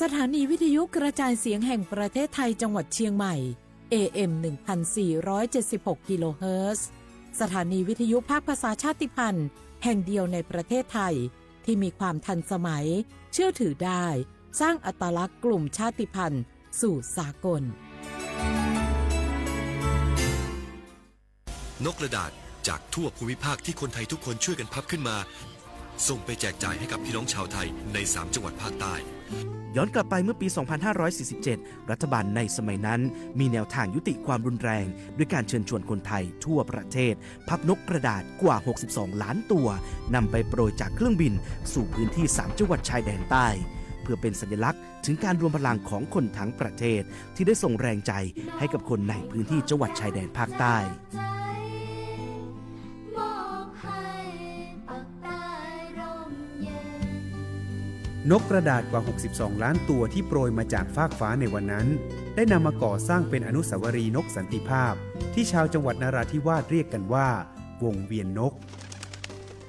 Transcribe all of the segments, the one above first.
สถานีวิทยุกระจายเสียงแห่งประเทศไทยจังหวัดเชียงใหม่ เอ เอ็ม หนึ่งพันสี่ร้อยเจ็ดสิบหก กิโลเฮิรตซ์ สถานีวิทยุภาคภาษาชาติพันธุ์แห่งเดียวในประเทศไทย ที่มีความทันสมัย เชื่อถือได้ สร้างอัตลักษณ์กลุ่มชาติพันธุ์สู่สากล นกกระดาษจากทั่วภูมิภาคที่คนไทยทุกคนช่วยกันพับขึ้นมา ส่งไปแจกจ่ายให้กับพี่น้องชาวไทยในสามจังหวัดภาคใต้ ย้อนกลับไปเมื่อปี สองพันห้าร้อยสี่สิบเจ็ด รัฐบาลในสมัยนั้นมีแนวทางยุติความรุนแรง ด้วยการเชิญชวนคนไทยทั่วประเทศ พับนกกระดาษกว่า หกสิบสอง ล้านตัว นำไปโปรยจากเครื่องบินสู่พื้นที่สามจังหวัดชายแดนใต้ เพื่อเป็นสัญลักษณ์ถึงการรวมพลังของคนทั้งประเทศ ที่ได้ส่งแรงใจให้กับคนในพื้นที่จังหวัดชายแดนภาคใต้ นกกระดาษกว่า หกสิบสอง ล้านตัวที่โปรยมาจากฟากฟ้าในวันนั้น ได้นำมาก่อสร้างเป็นอนุสาวรีย์นกสันติภาพ ที่ชาวจังหวัดนราธิวาสเรียกกันว่า วงเวียนนก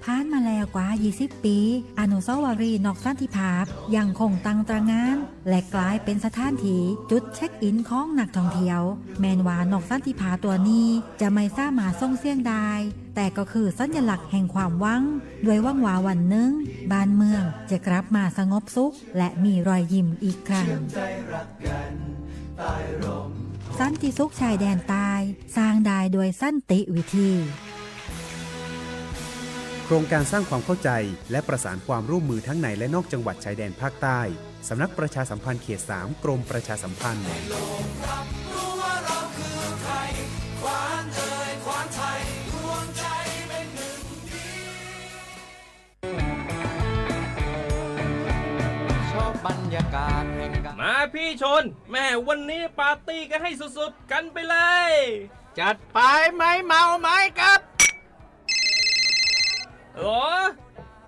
ผ่านมาแล้วกว่า ยี่สิบ ปี อนุสาวรีย์นกสันติภาพยังคงตั้งตระหง่าน และกลายเป็นสถานที่จุดเช็คอินของนักท่องเที่ยว แม้นว่านกสันติภาพตัวนี้จะไม่สามารถส่งเสียงได้ แต่ก็คือสัญลักษณ์แห่งความหวัง ด้วยหวังว่าวันหนึ่งบ้านเมืองจะกลับมาสงบสุข และมีรอยยิ้มอีกครั้ง สันติสุขชายแดนใต้ สร้างได้ด้วยสันติวิธี โครงการสร้างความเข้าใจและประสานความร่วมมือทั้งในและนอกจังหวัดชายแดนภาคใต้ สำนักประชาสัมพันธ์เขต สาม กรมประชาสัมพันธ์ มาพี่ชน แม่วันนี้ปาร์ตี้กันให้สุดๆ กันไปเลย จัดไป ไม่เมาไม่ขับ หรอ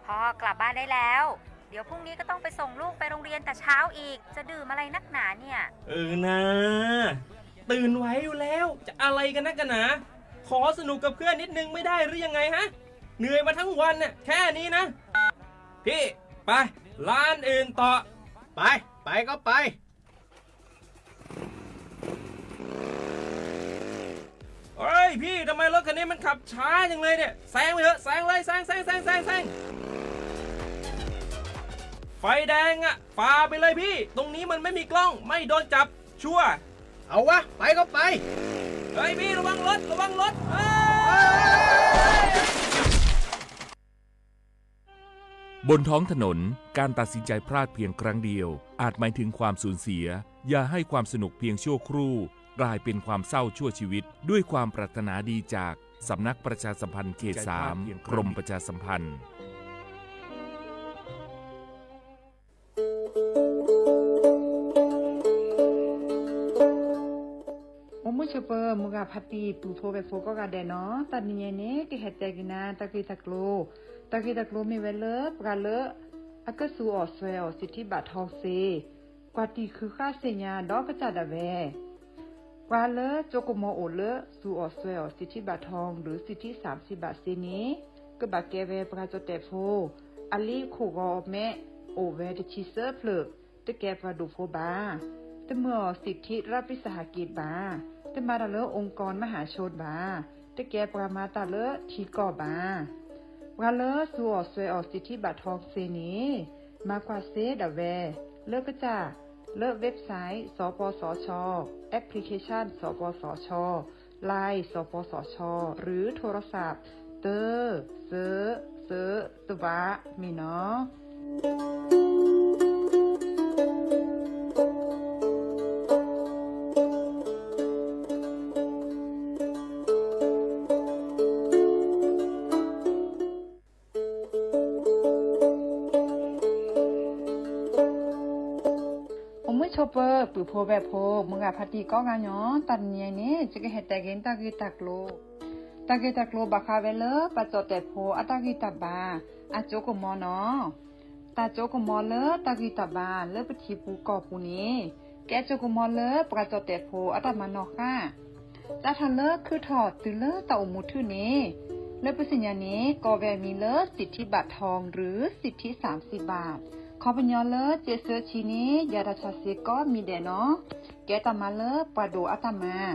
พ่อกลับบ้านได้แล้ว เดี๋ยวพรุ่งนี้ก็ต้องไปส่งลูกไปโรงเรียนแต่เช้าอีก จะดื่มอะไรนักหนาเนี่ย เออนะ ตื่นไหวอยู่แล้ว จะอะไรกันนักกันหนา ขอสนุกกับเพื่อนนิดนึงไม่ได้หรือยังไงฮะ เหนื่อยมาทั้งวันน่ะ แค่นี้นะ พี่ ไป ร้านอื่นต่อ ไป ไปก็ไป เฮ้ยพี่ ทำไมรถคันนี้มันขับช้าจังเลยเนี่ย แซงไปเถอะ แซงเลย แซง แซง แซง แซง แซง ไฟแดงอะ ฝ่าไปเลยพี่ ตรงนี้มันไม่มีกล้อง ไม่โดนจับ ชัวร์ เอาวะ ไปก็ไป เฮ้ยพี่ ระวังรถ ระวังรถ เฮ้ย บนท้องถนน การตัดสินใจพลาดเพียงครั้งเดียว อาจหมายถึงความสูญเสีย อย่าให้ความสนุกเพียงชั่วครู่ กลายเป็นความเศร้าชั่วชีวิต ด้วยความปรารถนาดีจาก สำนักประชาสัมพันธ์เขต สาม กรมประชาสัมพันธ์ အိၣ်မုာ်ဆိးပၢၤ မုၢ်ဂၤဖါတံၢ် ပုၢ်ဖိဝဲၢ်ဖိကိးဂၤဒဲးနီၤ, တနံၤညါအံၤန့ၣ် ကဟဲတဲက့ၤနၤ တၢ်ဂ့ၢ်တၢ်ကျိၤ, တၢ်ဂ့ၢ်တၢ်ကျိၤမ့ၢ်ဝဲလၢ ပှၤလၢ အကစူးအီၣ်စွဲအီၣ် စံးထံဘၣ်ထီၣ်စ့ ကွၢ်တံၢ်ဃုာ်ဃာ်သ့ၣ်ညါဒီးကစၢ်ဒၣ်ဝဲ ပှၤလၢကၠိကမီၤအိၣ်လၢ စူးအီၣ်စွဲအီၣ် စံးထံဘၣ်ထီၣ် ဒီးစံးထံစၣ်စံးဘၣ်စ့န့ၣ် ကဘၣ်ကဲဝဲပှၤကၠီၣ်တဲၣ်ဖိ, အလံာ်ခိၣ်ဂီၤမဲ အိၣ်ဝဲတဆံသၢဖျၢၣ်, တကဲပှၤဒိၣ်ဖိဘၣ်, တမၢအီၤစံးထံ ရၢပစဟးက့ဘၣ်, တမၤတၢ်လၢ องค์กรมหาชน ဘၣ်, တကဲပှၤမၤတၢ်လၢထံကီၢ်ဘၣ်. ပှၤလၢစူးအီၣ်စွဲအီၣ် စံးထံဘၣ်ထီၣ်စ့န့ၣ် မၤကွၢ်စ့ဒၣ်ဝဲ လၢကစၢ် လၢ website สปสช, application สปสช, Line สปสช หรือโทรศัพท์ သၢ သၢ သၢ သၢ တဘၣ် မ့ၢ်နီၤ. အိၣ်မုာ်ဆိးပၢၤ ပုၢ်ဖိဝဲၢ်ဖိ မုၢ်ဂၤဖါတံၢ်ကိးဂၤညီ, တနံၤညါအံၤန့ၣ် ယကဟဲတဲက့ၤတၢ်ဂ့ၢ်တၢ်ကျိၤ, တၢ်ဂ့ၢ်တၢ်ကျိၤဘၣ်ဃးဝဲလၢ ပှၤကၠီၣ်တဲၣ်ဖိအတၢ်ဂံၢ်တၢ်ဘါ အကၠိကမီၤနီၤ. တၢ်ကၠိကမီၤလၢတၢ်ဂံၢ်တၢ်ဘါလၢပထံပူၤကီၢ်ပူၤန့ၣ် ကဲကၠိကမီၤလၢပှၤကၠီၣ်တဲၣ်ဖိအတၢ်မၤနီၣ်ဃာ် တၢ်ထီၣ်လၢခုၣ်ထီၣ်တုၤလၢတၢ်အိၣ်မူထူၣ်န့ၣ် လၢပသ့ၣ်ညါန့ၣ် ကိးဝဲအမံၤလၢ စံးထံဘၣ်ထီၣ် ဒီး စံးထံစၣ်စံးဘၣ် ခီပညီလၢကဲးစၢဆံန့ၣ် ယၤတၢ်ဆၢစ့ၢ်ကီးမံၤဒဲးနီၤ, ကဲတၢ်မၤလၢပှၤဒိၣ်အတၢ်မၤ,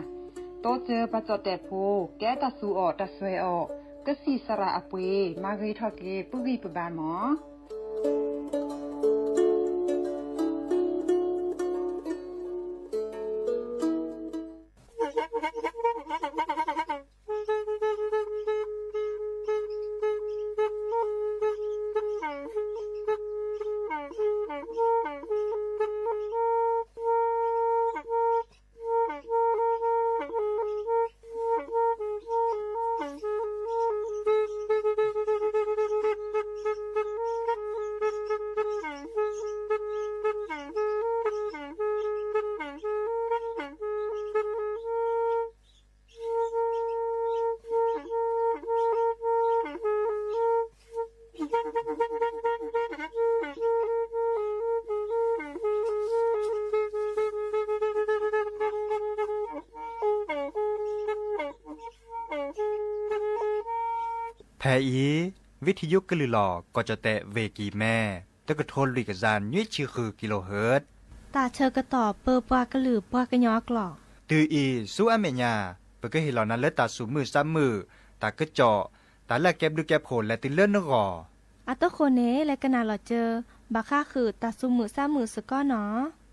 တိစၢၤပှၤကၠီၣ်တဲာ်ဖိ, ကဲတၢ်သူအီၣ်တၢ်စွဲအီၣ်, ကစံၣ်စရၣ်အပှ့ၤ, မၤဂ့ၤထီၣ်က့ၤပုၢ်ဂံၢ်ပဘါမး. ဖဲအံၤ ဝံထံယိကလုၢ်လီၤ ကီၢ်ကၠီၣ်တဲၣ် ဝ့ၢ်ကံၢ်မဲ, တကထိလွံၢ်ကယၤနွံဆံဃု kilohertz. တၢ်ဆၢကတီၢ်ပၢပှၤကလုာ်ပှၤကညီအကျိာ်. တုၤအံၤဆူအမဲာ်ညါ ပကဟ့ၣ်လီၤနၤလၢတၢ်သူၣ်မုာ်သးမုာ်, တၢ်ကစီၣ်, တၢ်လၢအကဲဘျုးကဲဖှိၣ်လဲၤတုၤလၢနဂီၢ်. အတဃိန့ၣ် လဲၤကနၣ်လီၤစၢၤ ဘၣ်ဃးဃုာ်တၢ်သူၣ်မုာ်သးမုာ်စ့ၢ်ကီးနီၤ.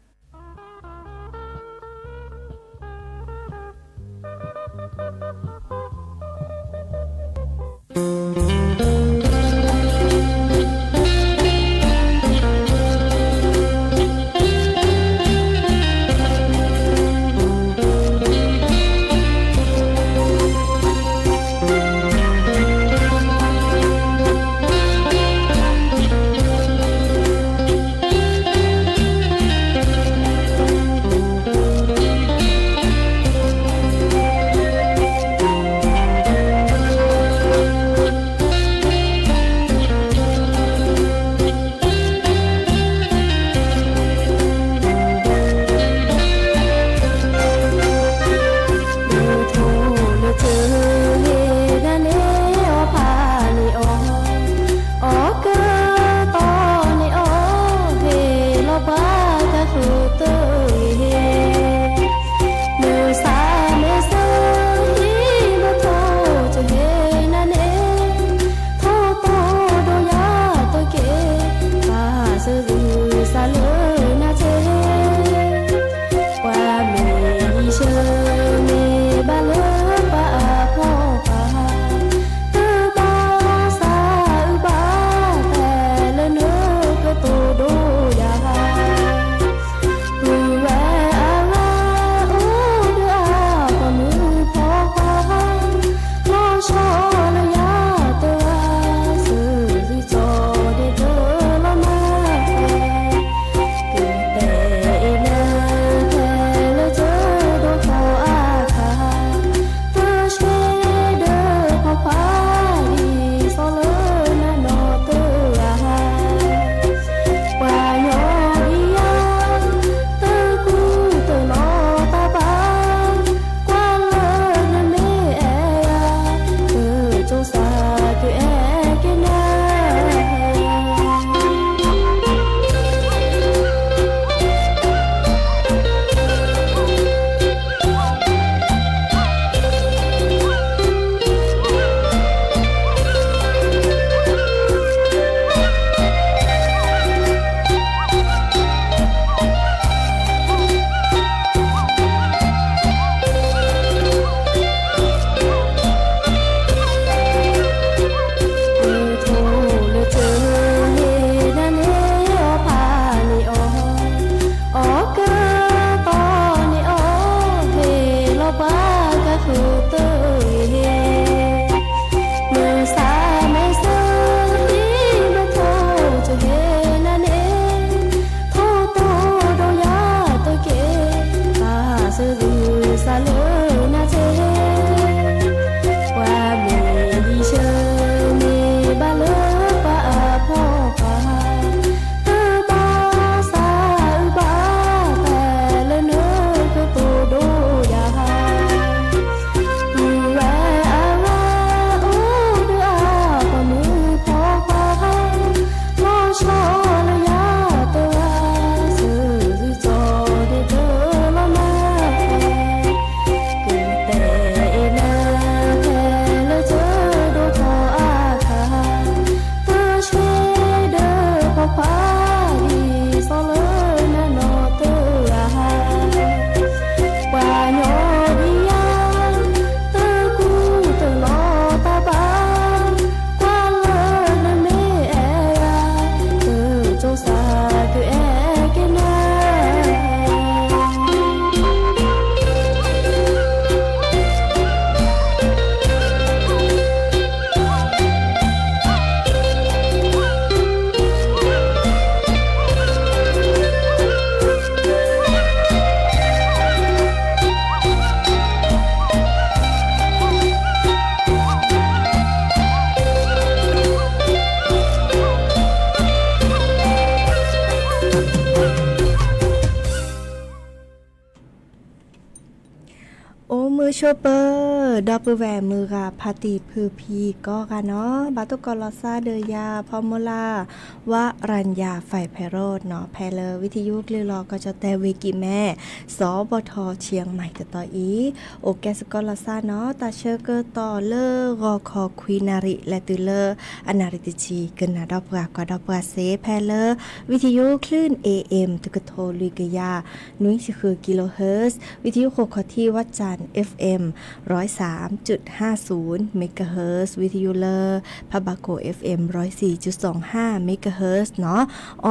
အိၣ်မုာ်ဆိးပၢၤ ဒီပုၢ်ဝဲၢ်မုၢ်ဂၤဖါတံၢ်ဖုဖံကိးဂၤနီၤ, ဘၣ်တိၢ်ကီးလီၤသးဒီးယၤ ဖီမူလၢ် ဝရၣ်ယၤ ဖဲးဖဲးရိးနီၤ, ဖဲလၢဝံထယုကလုၢ်လီၤကီၢ်ကၠီၣ်တဲာ်ဝ့ၢ်ကံၢ်မဲ စီၤဘီထီၣ်ဆံၣ်မၤတတီၤအံၤ, အိၣ်ကဲစ့ၢ်ကီးလီၤသးနီၤ, တၢ်ဆၢကတီၢ်လၢဂီၤခီခွံနၣ်ရံၣ် လဲၤတုၤလၢအနၣ်ရံၣ်တဆံ ကနၣ်ဒီးပှၤကွၢ်ဒီးပှၤစ့ ဖဲလၢ ဝံထယုကလုၢ် เอเอ็ม တကထိလွံၢ်ကယၤ နွံဆံဃု kilohertz, ဝံထယုဃိာ်ခီၣ်ထံး วันจันทร์ เอฟเอ็ม ร้อยสามจุดห้าศูนย์ megahertz, ဝံထယုလၢ พระบาโก เอฟเอ็ม ร้อยสี่จุดสองห้า megahertz နီၤ,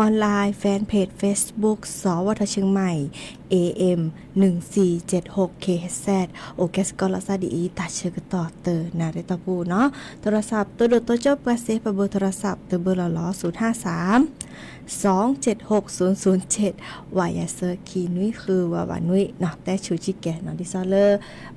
online fan page Facebook စီၤဝီထီၣ်ဆံၣ်မၤ เอเอ็ม หนึ่งสี่เจ็ดหก เคเอชเอส အိၣ်ကဲစ့ၢ်ကီးလီၤသးဒ်အံၤ တၢ်ဆၢကတီၢ်တနၣ်ရံၣ်တီၢ်ပူၤနီၤ, โทรศัพท์ တိၢ်ဒိၣ်တိၢ်ကၠိပှၤစ့ ပဘု โทรศัพท์ တဘုလီၤလီၤ ศูนย์ห้าสาม สองเจ็ดหกศูนย์ศูนย์เจ็ด ဝးယၤစၢခံနွံဃုဝးဝးနွံနီၤ, တဲဆူၣ်ဆံကဲနီၤ, ဒ်သိးလၢ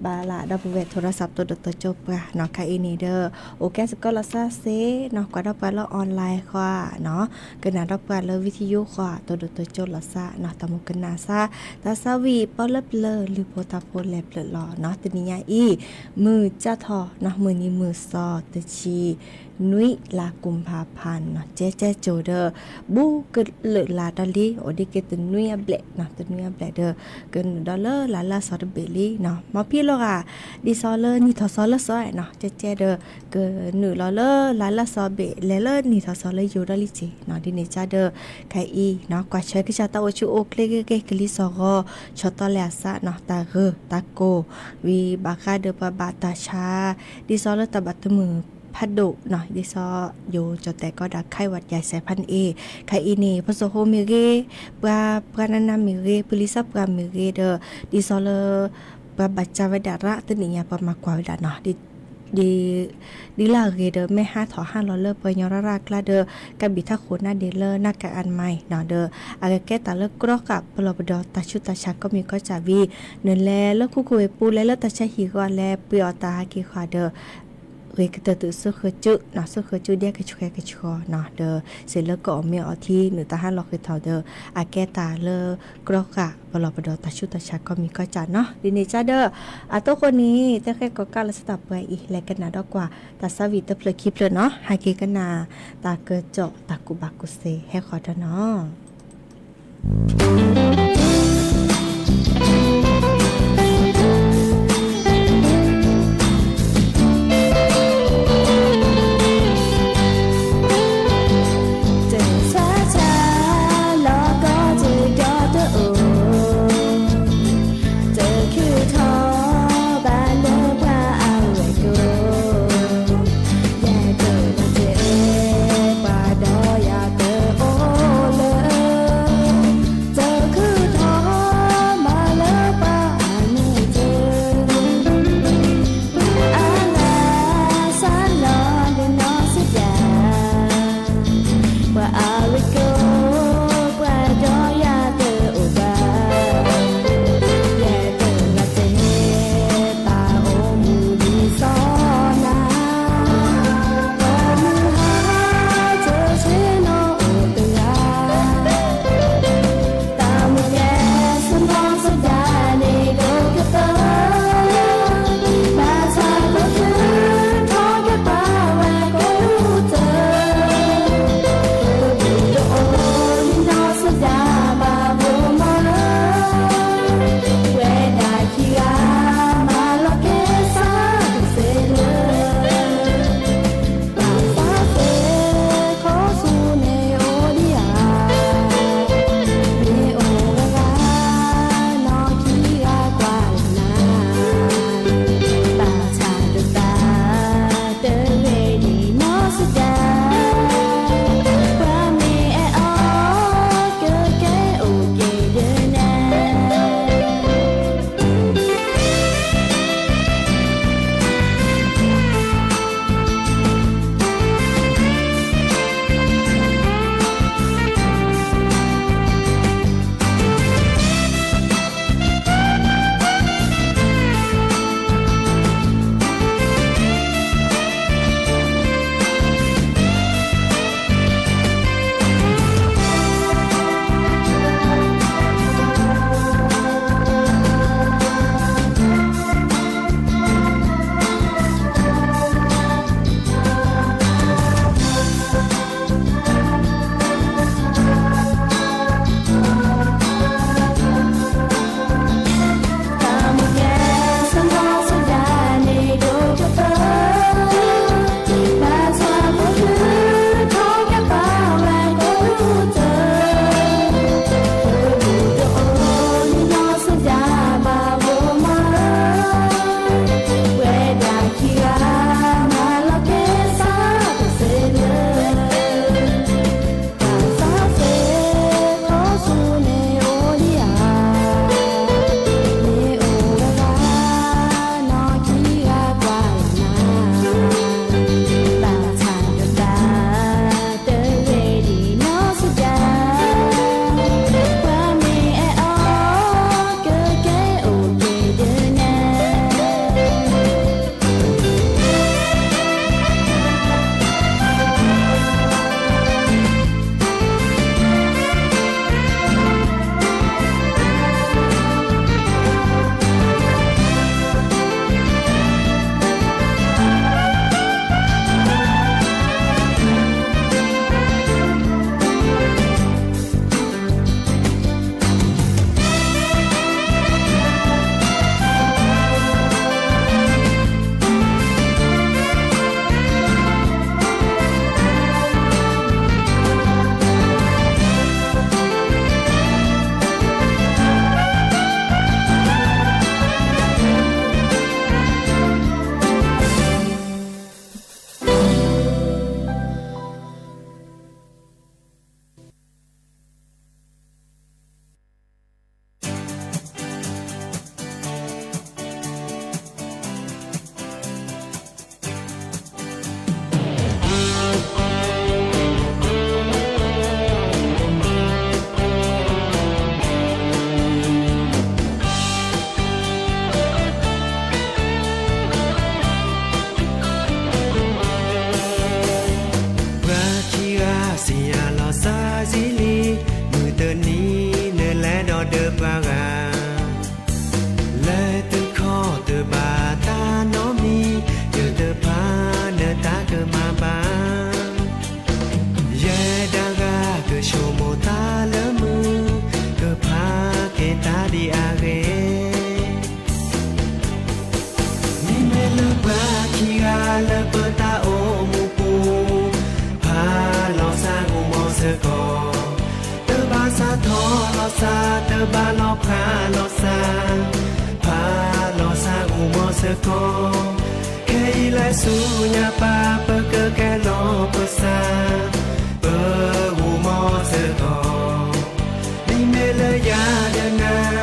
ဘၣ်လၢဒီပုၢ်ဝဲၢ် โทรศัพท์ တိၢ်ဒိၣ်တိၢ်ကၠိပှၤနီၤ, ခဲအံၤန့ၣ်ဒီး အိၣ်ကဲစ့ၢ်ကီးလီၤသးစ့နီၤ, ကွၢ်ဒီးပှၤလၢ online ဃီနီၤ, ကနၣ်ဒီးပှၤလၢ ဝံထယုဃီ တိၢ်ဒိၣ်တိၢ်ကၠိလီၤသးနီၤ, တၢ်မုၢ်ကနၣ်သး တၢ်သးဝံၣ်ပီလၢပျၢၤ လုၢ်ဖိသၣ်ဖိလဲၤပျၢၤလီၤနီၤ, တနံၤညါအံၤ မုၢ်ကၠၢ်ထီၣ်နီၤ, မုၢ်နံၤမုၢ်သီတဆံ နွံလါ กุมภาพันธ์ နီၤ, ကဲကဲကိၤဒီး ဘူးကလုာ်လါဒီးလံ, အိၣ်ဒံးက့ၤတနွံအဘျဲၣ်နီၤ, တနွံအဘျဲၣ်ဒီး ကနုာ်ဒီးလၢလါလၢစီၤတဘ့ၣ်လံနီၤ, မ်ဖံလီၤဂာ် ဒ်သိးလၢနံၣ်ထီၣ်စီၤလၢစီၤနီၤ, ကဲကဲဒီး ကနုာ်လီၤလၢလါလၢစီၤဘ့ၣ် လဲၤလၢနံၣ်ထီၣ်စီၤလၢယိၤဒီးလံက့ၤနီၤ, ဒ်န့ၣ်ကၠၢ်ဒီး ခဲအံၤနီၤ, ကွၢ်ဆၢကစၢ်တၢ်အိၣ်ဆူၣ်အိၣ်ချ့ဂ့ၤဂ့ၤ ကလံၤစီၤဂီၤ ဆီၣ်တီလဲအသးနီၤ, တၢ်ဂၢၢ်တၢ်ကျိၤ ဝံၤဘၣ်ဃးဒီးပှၤဘၣ်တၢ်ဆါ ဒ်သိးလၢတၢ်ဘၣ်တမုာ်ဖးဒိၣ်နီၤ, ဒ်သိးယိၤကၠီၣ်တဲာ်ကီးဒီး ไข้หวัดใหญ่ สายพันธุ์เอ ခဲအံၤန့ၣ် ဖိစိၤဖိမ့ၢ်ဂ့ၤ, ပှၤ ပှၤနးနးမ့ၢ်ဂ့ၤ, ပလံၤစီၤပှၢ်မ့ၢ်ဂ့ၤဒီး ဒ်သိးလၢ ပှၤဘၣ်ကၢ်ဝဲဒၣ်ရၣ် တနံၤညါပှၤမၤကွၢ်ဝဲဒၣ်နီၤ, ဒ် ဒ်လၢအဂ့ၤဒီး မ့ၢ်ဟးထီၣ်ဟးလီၤလၢပှၤကညီရၣ်ရၣ်အကျါဒီး ကဘၣ်ထးခိၣ်နၢ်ဒ့လၢ หน้ากากอนามัย နီၤ, ဒီးအကကဲတၢ်လၢကြီဃာ်ပလီၢ်ပဒီးတၢ်ဆူးတၢ်ဆါကိးမံၤကိးကၠၢ်ဝံၤ နလဲၤလၢခိခိၣ်ဝ့ၢ်ပူၤ လဲၤလၢတၢ်ဆါဟံၣ်ဂီၢ် လဲၤပှ့ၤအီၣ်တၢ်ဟးက့ၤဃီဒီး ဂ့ၤကတၢၢ်သုးခိၣ်ကၠူၣ်နီၤ, သုးခိၣ်ကၠူၣ်ဒဲကဆှဲကဆှီနီၤ, ဒီးစ့ၢ်လၢကအီၣ်မ့ၤအီထံ နုာ်တၢ်ဟးလီၤဃ့ၢ်ထီၣ်ဒီး အကဲတၢ်လၢကြီဃာ်ပလီၢ်ပဒီးတၢ်ဆူးတၢ်ဆါကိးမံၤကိးကၠၢ်နီၤ, ဒ်န့ၣ်ကၠၢ်ဒီး အတိၢ်ဃိန့ၣ် တၢ်ဃဲကီးကးလီၤစ့ၢ်တၢ်ပှဲၤအံၤ လဲၤကနၣ်ဒီးကွၢ် တၢ်သးဝံၣ်တဖျၢၣ်ခံဖျၢၣ်နီၤ, ဟဲက့ၤကနၣ် တၢ်ကစီၣ်တၢ်ကူၣ်ဘၣ်ကူၣ်သ့ဟဲဃီၤဒီးနီၤ. တၢ်ဆါဆါလီၤကီးတဒီတအိၣ်, တချုးထီၣ်ဘၣ်လၢပှၤအဝဲၢ်ကိး, ယတၢ်တအဲၣ်ပှၤဒီးယၤတအိၣ်လၢ တၢ် အိၣ်မီၤစ့ၢ်ကီး, တဘၣ်စးထီၣ်လီၤစၢ်, တဘၣ်လီၤဖးလီၤစၢ်, ဖးလီၤစၢ်အိၣ်မီၤစ့ၢ်ကီး, ခဲအံၤလၢဆူညါပၢ် ပကကဲလီၤပစၢ်, ပအိၣ်မီၤစ့ၢ်ကီး, မ့မ့ၢ်လၢယၤဒီးနၤ,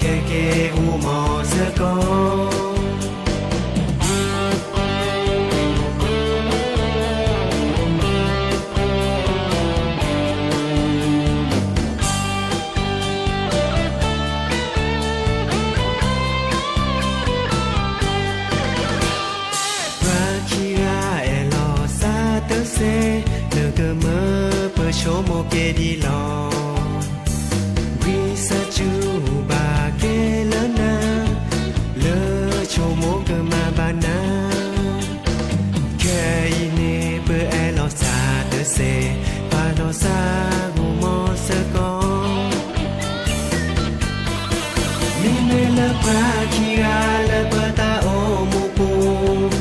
ကဲက့ၤအိၣ်မီၤစ့ၢ်ကီး. ပှၤခံဂၤအဲၣ်လီၤစၢ်တစဲး, နကမၢပဆိကမိၣ်က့ၤဒ်လီၤ. ဝံစၢ်စူၤဘၣ်ကဲလၢနၤ, လၢဆိကမိၣ်ကမၤဘၣ်နၤ, ခဲအံၤန့ၣ်ပအဲၣ်လီၤစၢ်တစဲး, ဖးလီၤစၢ်အိၣ်မီၤစ့ၢ်ကီး. မ့မ့ၢ်လၢပှၤခံဂၤလၢပတၢ်အိၣ်မူပူၤ,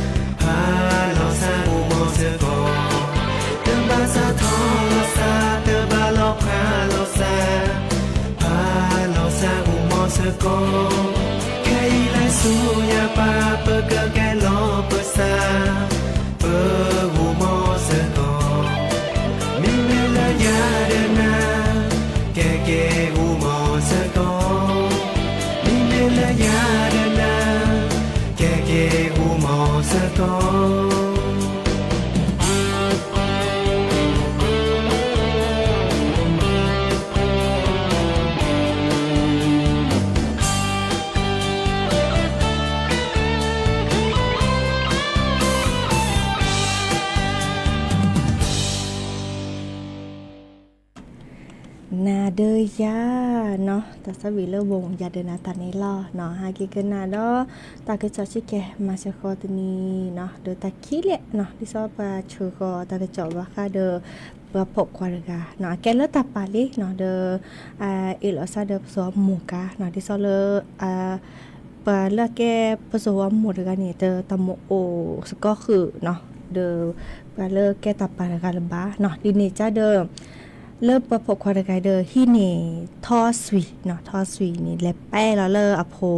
ဖးလီၤစၢ်အိၣ်မီၤစ့ၢ်ကီး, တဘၣ်စးထီၣ်လီၤစၢ်, တဘၣ်လီၤဖးလီၤစၢ်, ဖးလီၤစၢ်အိၣ်မီၤစ့ၢ်ကီး, ခဲအံၤလၢဆူညါပၢ် ပကကဲလီၤပစၢ်, ပအိၣ်မီၤစ့ၢ်ကီး. မ့မ့ၢ်လၢယၤဒီးနၤ, ကဲက့ၤအိၣ်မီၤစ့ၢ်ကီး. မ့မ့ၢ်လၢယၤဒီးနၤ, ကဲက့ၤအိၣ်မီၤစ့ၢ်ကီး. နၤဒီးယၤနီၤ, တၢ်သးဝံၣ်လၢဝဲယၤဒီးနၤတၢ်န့ၣ်လီၤနီၤ, ဟဲက့ၤကနၣ်ဒီး တၢ်ကစီၣ်ဆံကဲမၤစၢၤဃီတနံၤနီၤ, ဒီးတၢ်ခံလံနီၤ, ဒ်သိးပှၤဆှၢဃီၤတၢ်ကစီၣ်ဘၣ်ဃးဒီး ပှၤဖှီၣ်ခွါတဂၤနီၤ, အကဲလၢတၢ်ပာ်လံနီၤ, ဒီး အ့ၣ်လိာ်အသးဒီးပစိာ်အမိၢ်ကါနီၤ, ဒ်သိးလၢ ပှၤလၢအကဲပစိာ်အမိၢ်တဂၤန့ၣ် တၢ်မိၣ်အိၣ်စကီဃုာ်နီၤ, ဒီးပှၤလၢကဲတၢ်ပာ်တဂၤလၢၤဘၣ်နီၤ, ဒ်န့ၣ်ကဒီး လၢပှၤဖှီၣ်ခွါတဂၤဒီး ဟံးန့ၢ်ထီၣ်စွံၤနီၤ, ထီၣ်စွံၤန့ၣ် လဲၤပဲလီၤလၢအဖိ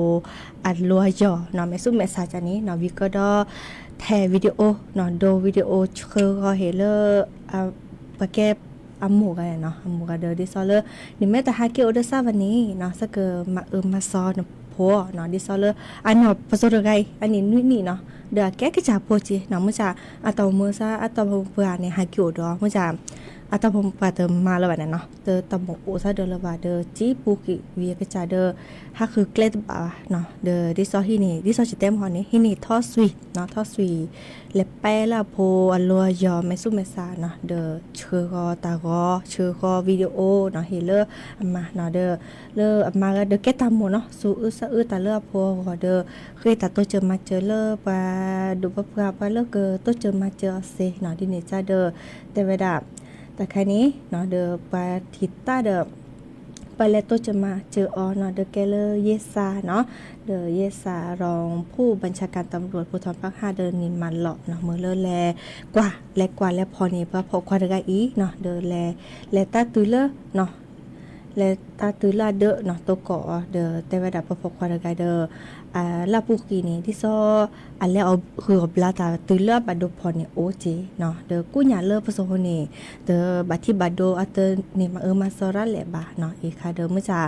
အလီၢ်အယီၤနီၤ, မဲာ်ဆူမဲာ်ဆါကန့ၣ်နီၤ, ဝံၤကဒီး ထဲ video နီၤ, ဒိ video ဆှၢဃီၤဟ့ၣ်လၢ ပှၤကဲအမိၢ်ဂၤန့ၣ်နီၤ, အမိၢ်ဂၤဒီး ဒ်သိးလၢ နမ့ၢ်တဟဲက့ၤအိၣ်ဒီးစၢ်ဘၣ်န့ၣ်နီၤ, စးကမၤအၢမၤသီနဖိနီၤ, ဒ်သိးလၢ အနီၢ်ပစိာ်တဂၤအံၤ အနံၣ်နွံနံၣ်နီၤ, ဒီးအကဲကစၢ်ဖိက့နီၤ, မုၢ်ဆါ အတၢ်အိၣ်မူစၢ် အတၢ်အိၣ်မူပှၤန့ၣ် ဟဲက့ၤအိၣ်ဒီး မုၢ်ဆါ အတၢ်အိၣ်မူပှၤတမၤလၢၤဘၣ်န့ၣ်နီၤ, တၢ်မိၣ်အိၣ်စၢ်ဒီးလၢၤဘၣ်ဒီး ကံပူၤကွံာ်ဝံၤအကစၢ်ဒီး ဟးဃုကျဲတဘၣ်ဘၣ်နီၤ, ဒီးဒ်သိးဟံးန့ၢ် ဒ်သိးယတဲမဟီန့ၣ် ဟံးန့ၢ်ထီၣ်စွံၤနီၤ, ထီၣ်စွံၤ လဲၤပဲလၢအဖိအလီၢ်အယီၤ မဲာ်ဆူမဲာ်ဆါနီၤ, ဒီးဆှၢဃီၤတၢ်ဂီၤ ဆှၢဃီၤ video နီၤ, ဟ့ၣ်လၢအမါနီၤ, ဒီး လၢအမါဂၤဒီးကဲတၢ်မိၣ်နီၤ, သူအုၣ်သးအုၣ်တၢ်လၢအဖိအဂီၢ်ဒီး ဃ့တၢ်တိစၢၤမၤစၢၤလၢပှၤဒိၣ်ပပှၢ် ပှၤလၢကတိစၢၤမၤစၢၤအီၤစ့နီၤ, ဒ်န့ၣ်ကဒီး တဲဝဲဒၣ် တၢ်ခါန့ၣ်နီၤ, ဒီးပှၤထံၣ်တၢ်ဒီး ပှၤလဲၤတိစၢၤမၤစၢၤအီၤနီၤ, ဒီးကဲလၢယဲစၢ်နီၤ, ဒီးယဲစၢ် รองผู้บัญชาการตำรวจภูธรภาคห้า ဒီးန့ၣ်မၤလီၤနီၤ, မ့ၢ်လၢလဲၤကွၢ် လဲၤကွၢ်လဲၤဖီၣ်န့ၢ် ပှၤဖှီၣ်ခွါတဂၤအံၤနီၤ, ဒီးလဲၤ လဲၤတၢ်တုၤလၢနီၤ လဲၤတၢ်တုၤလၢအဒၢးနီၤ တိကိးအီၤ ဒီးတဲဝဲဒၣ်ပှၤဖှီၣ်ခွါတဂၤဒီး လၢအပူၤကွံာ်န့ၣ် ဒ်သိး အလဲၤအီၣ်ဂုာ်အီၣ်ဘျါတၢ်တုၤလၢအဘၣ်ဒိဖီၣ်န့ၣ်အိၣ်က့နီၤ, ဒီးကူၣ်ညါလၢပစိာ်ဖိန့ၣ် တဘၣ်ထံၣ်ဘၣ်ဒိအတန့ၢ်မၤအၢမၤသီရၤလဲၣ်ဘၣ်နီၤ, အံၤခါဒီးမုၢ်ဆါ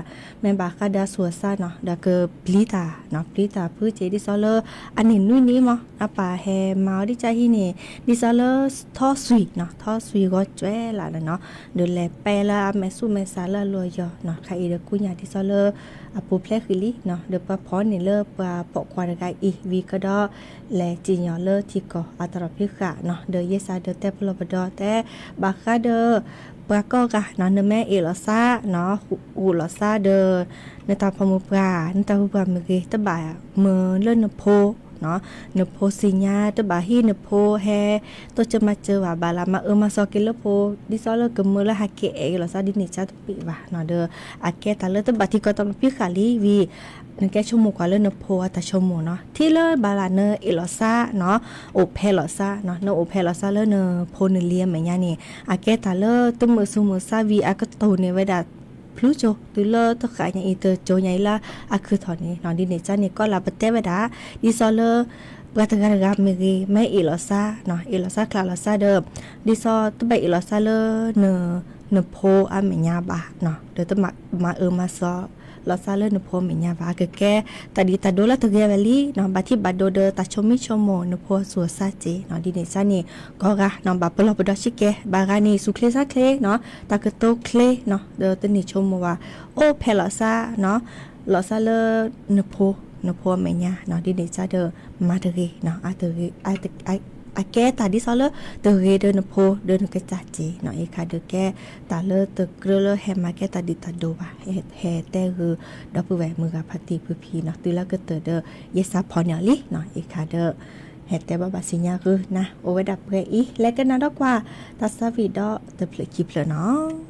မ့ၢ်ဘၣ်ဃးဒီးအဆူၣ်အဆါနီၤ, ဒီးကပျံၤတၢ်နီၤ, ပျံၤတၢ်ဖုက့ ဒ်သိးလၢ အနံၣ်နွံနံၣ်မး အပၢ်ဟဲမၤအီၤဒ်ကၢ်ဟံးန့ၣ် ဒ်သိးလၢထီၣ်စွံၤနီၤ, ထီၣ်စွံၤဂီၤကွဲးလၢ်လၢနီၤ, ဒီးလဲၤပဲလၢအမဲာ်ဆူၣ်မဲာ်ဆါလၢအလီၢ်ယီၤနီၤ, ခါအံၤဒီးကူၣ်ညါဒ်သိးလၢ အပူၤဖျဲးဃံလံနီၤ, ဒီးပှၤဖီၣ်န့ၢ်လၢပှၤဖှီၣ်ခွါတဂၤအံၤ ဝံၤကဒီး လဲၤစံၣ်ညီၣ်လၢထံကီၢ်အတရီၣ်ဖံးဃာ်နီၤ, ဒီးယဲစၢ်ဒီးတဲပလီၢ်ပဒီတဲ ဘၣ်ဃးဒီး ပှၤကိးဂၤနီၤ, နမ့ၢ်အ့ၣ်လိာ်သးနီၤ, ဂုာ်လိာ်သးဒီး နတၢ်ဖီမုၢ်ပှၢ် နတၢ်ဖီမုၢ်ပှၢ်မ့ၢ်ဂ့ၤ တဘၣ်မုာ်လၢနဖိ နဖိသ့ၣ်ညါတဘၣ်ဟံး နဖိဟဲတိစၢၤမၤစၢၤဘၣ် ဘၣ်လၢမၤအၢမၤသီက့ၤလၢဖိ ဒ်သိးလၢကမၢလၢဟးက့ၤအဲၣ်အ့ၣ်လိာ်သးဒ်န့ၣ် ကၢ်တပ့ၤဘၣ်နီၤ ဒီးအကဲတၢ်လၢတဘၣ်တံၢ်ကီတၢ်မၤဖံးဃာ်လံဝံၤ နကဲဆိကမိၣ်ကွၢ်လၢနဖိအတၢ်ဆိကမိၣ်နီၤ ထံၣ်လၢဘၣ်လၢနအဲၣ်လိာ်သးနီၤ အိၣ်ဖဲလိာ်သးနီၤ နအိၣ်ဖဲလိာ်သးလၢနဖိနလံၤအမဲာ်ညါန့ၣ် အကဲတၢ်လၢတမုာ်သူၣ်မုာ်သးဝံၤ အကတိၢ်န့ၢ်ဝဲဒၣ် ဖျူကၠိ တုၤလၢတဃၣ်ညါအံၤ တကၠိညါအံၤလၢအခူၣ်ထီၣ်န့ၣ်နီၤ ဒ်န့ၣ်ကၢ်န့ၣ် ကီလၢပတဲဝဲဒၣ် ဒ်သိးလၢ ပှၤတဂၤတဂၤမ့ၢ်ဂ့ၤ မ့ၢ်အဲၣ်လိာ်သးနီၤ အဲၣ်လိာ်သးကျးလိာ်သးဒီး ဒ်သိးတဘၣ်အဲၣ်လိာ်သးလၢ နဖိအမဲာ်ညါဘၣ်နီၤ ဒီးတမၤအၢမၤသီလိာ်သးလၢနဖိအမဲာ်ညါဘၣ် အကကဲတၢ်ဒ်တၢ်ဒိလၢတဂ့ၤဝဲလံနီၤ ဘၣ်ထံၣ်ဘၣ်ဒိဒီးတၢ်ဆိမိၣ်ဆိကမိၣ်နဖိအသူၣ်အသးက့ၤနီၤ ဒ်န့ၣ်ကၢ်န့ၣ် ကိးဂၤနီၤ ဘၣ်ပလီၢ်ပဒီဆံကဲ ဘၣ်ဂၤန့ၣ် သူၣ်ချ့သးချ့နီၤ တၢ်ကတိၤချ့နီၤ ဒီးတန့ၢ်ဆိကမိၣ်ဘၣ် အိၣ်ဖဲလိာ်သးနီၤ လိာ်သးလၢနဖိ နဖိအမဲာ်ညါနီၤ ဒ်န့ၣ်ကၢ်ဒီး မၤတဂ့ၤနီၤ အတဂ့ၤ အကဲတၢ်ဒ်သိးလၢ တဂ့ၤဒီးနဖိဒီးနကစၢ်က့ၤနီၤ အံၤခါဒီးကဲ တၢ်လၢတကြၢးလၢဟဲမၤကဲတၢ်ဒ်တၢ်ဒိဘၣ် ဟဲတဲဂုာ် ဒီပုၢ်ဝဲၢ်မုၢ်ဂၤဖါတံၢ်ဖုဖံနီၤ တုၤလၢကတၢၢ်ဒီး ယစးဖီၣ်န့ၢ်အီၤလံနီၤ အံၤခါဒီး ဟဲတဲဘၣ်ဘၣ်စံညါဂုာ်နၤ အိၣ်ဝဲဒၣ်ပှဲၤအံၤ လဲၤကနၣ်ဒီးကွၢ် တၢ်သးဝံၣ်ဒီးတဖျၢၣ်ခံဖျၢၣ်နီၤ.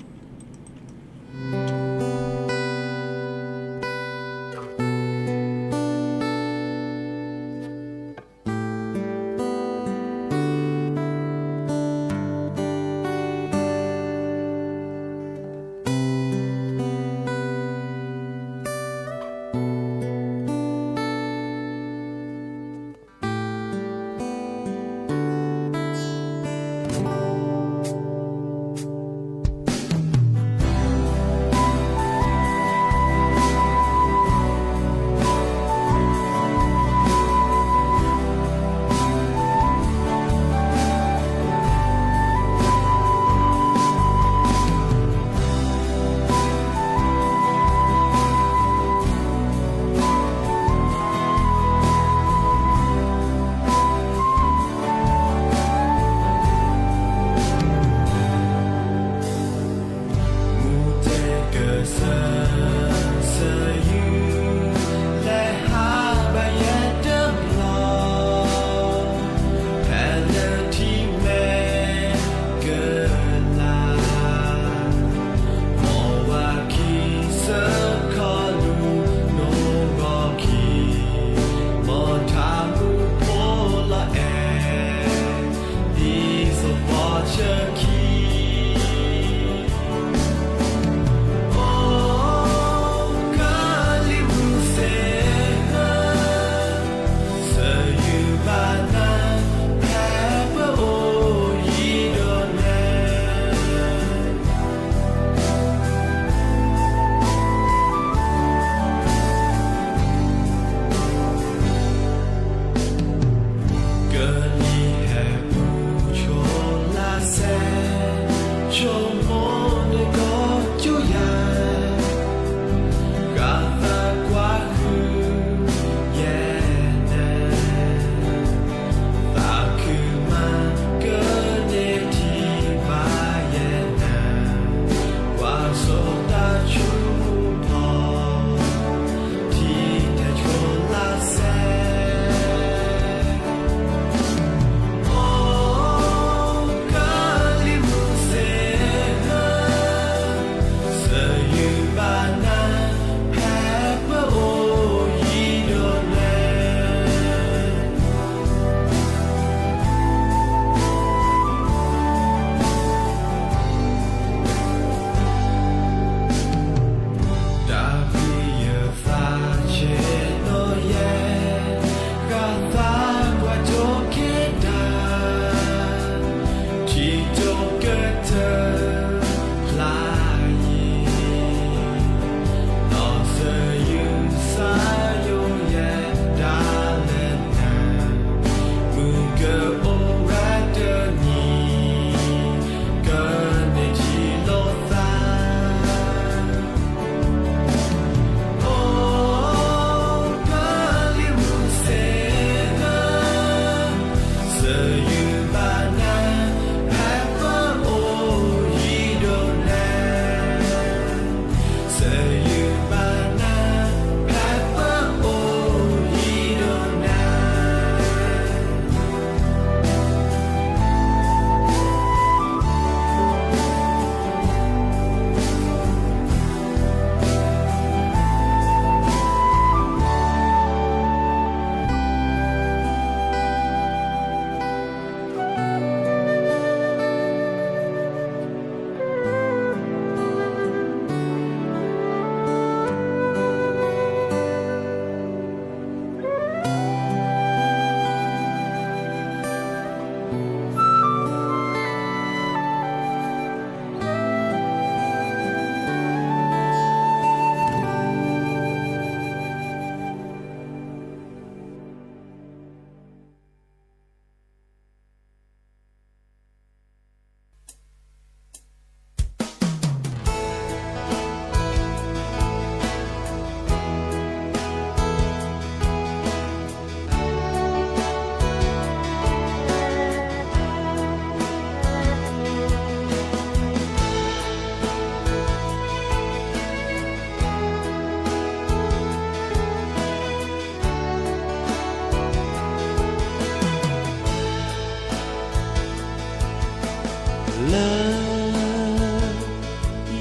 လၢ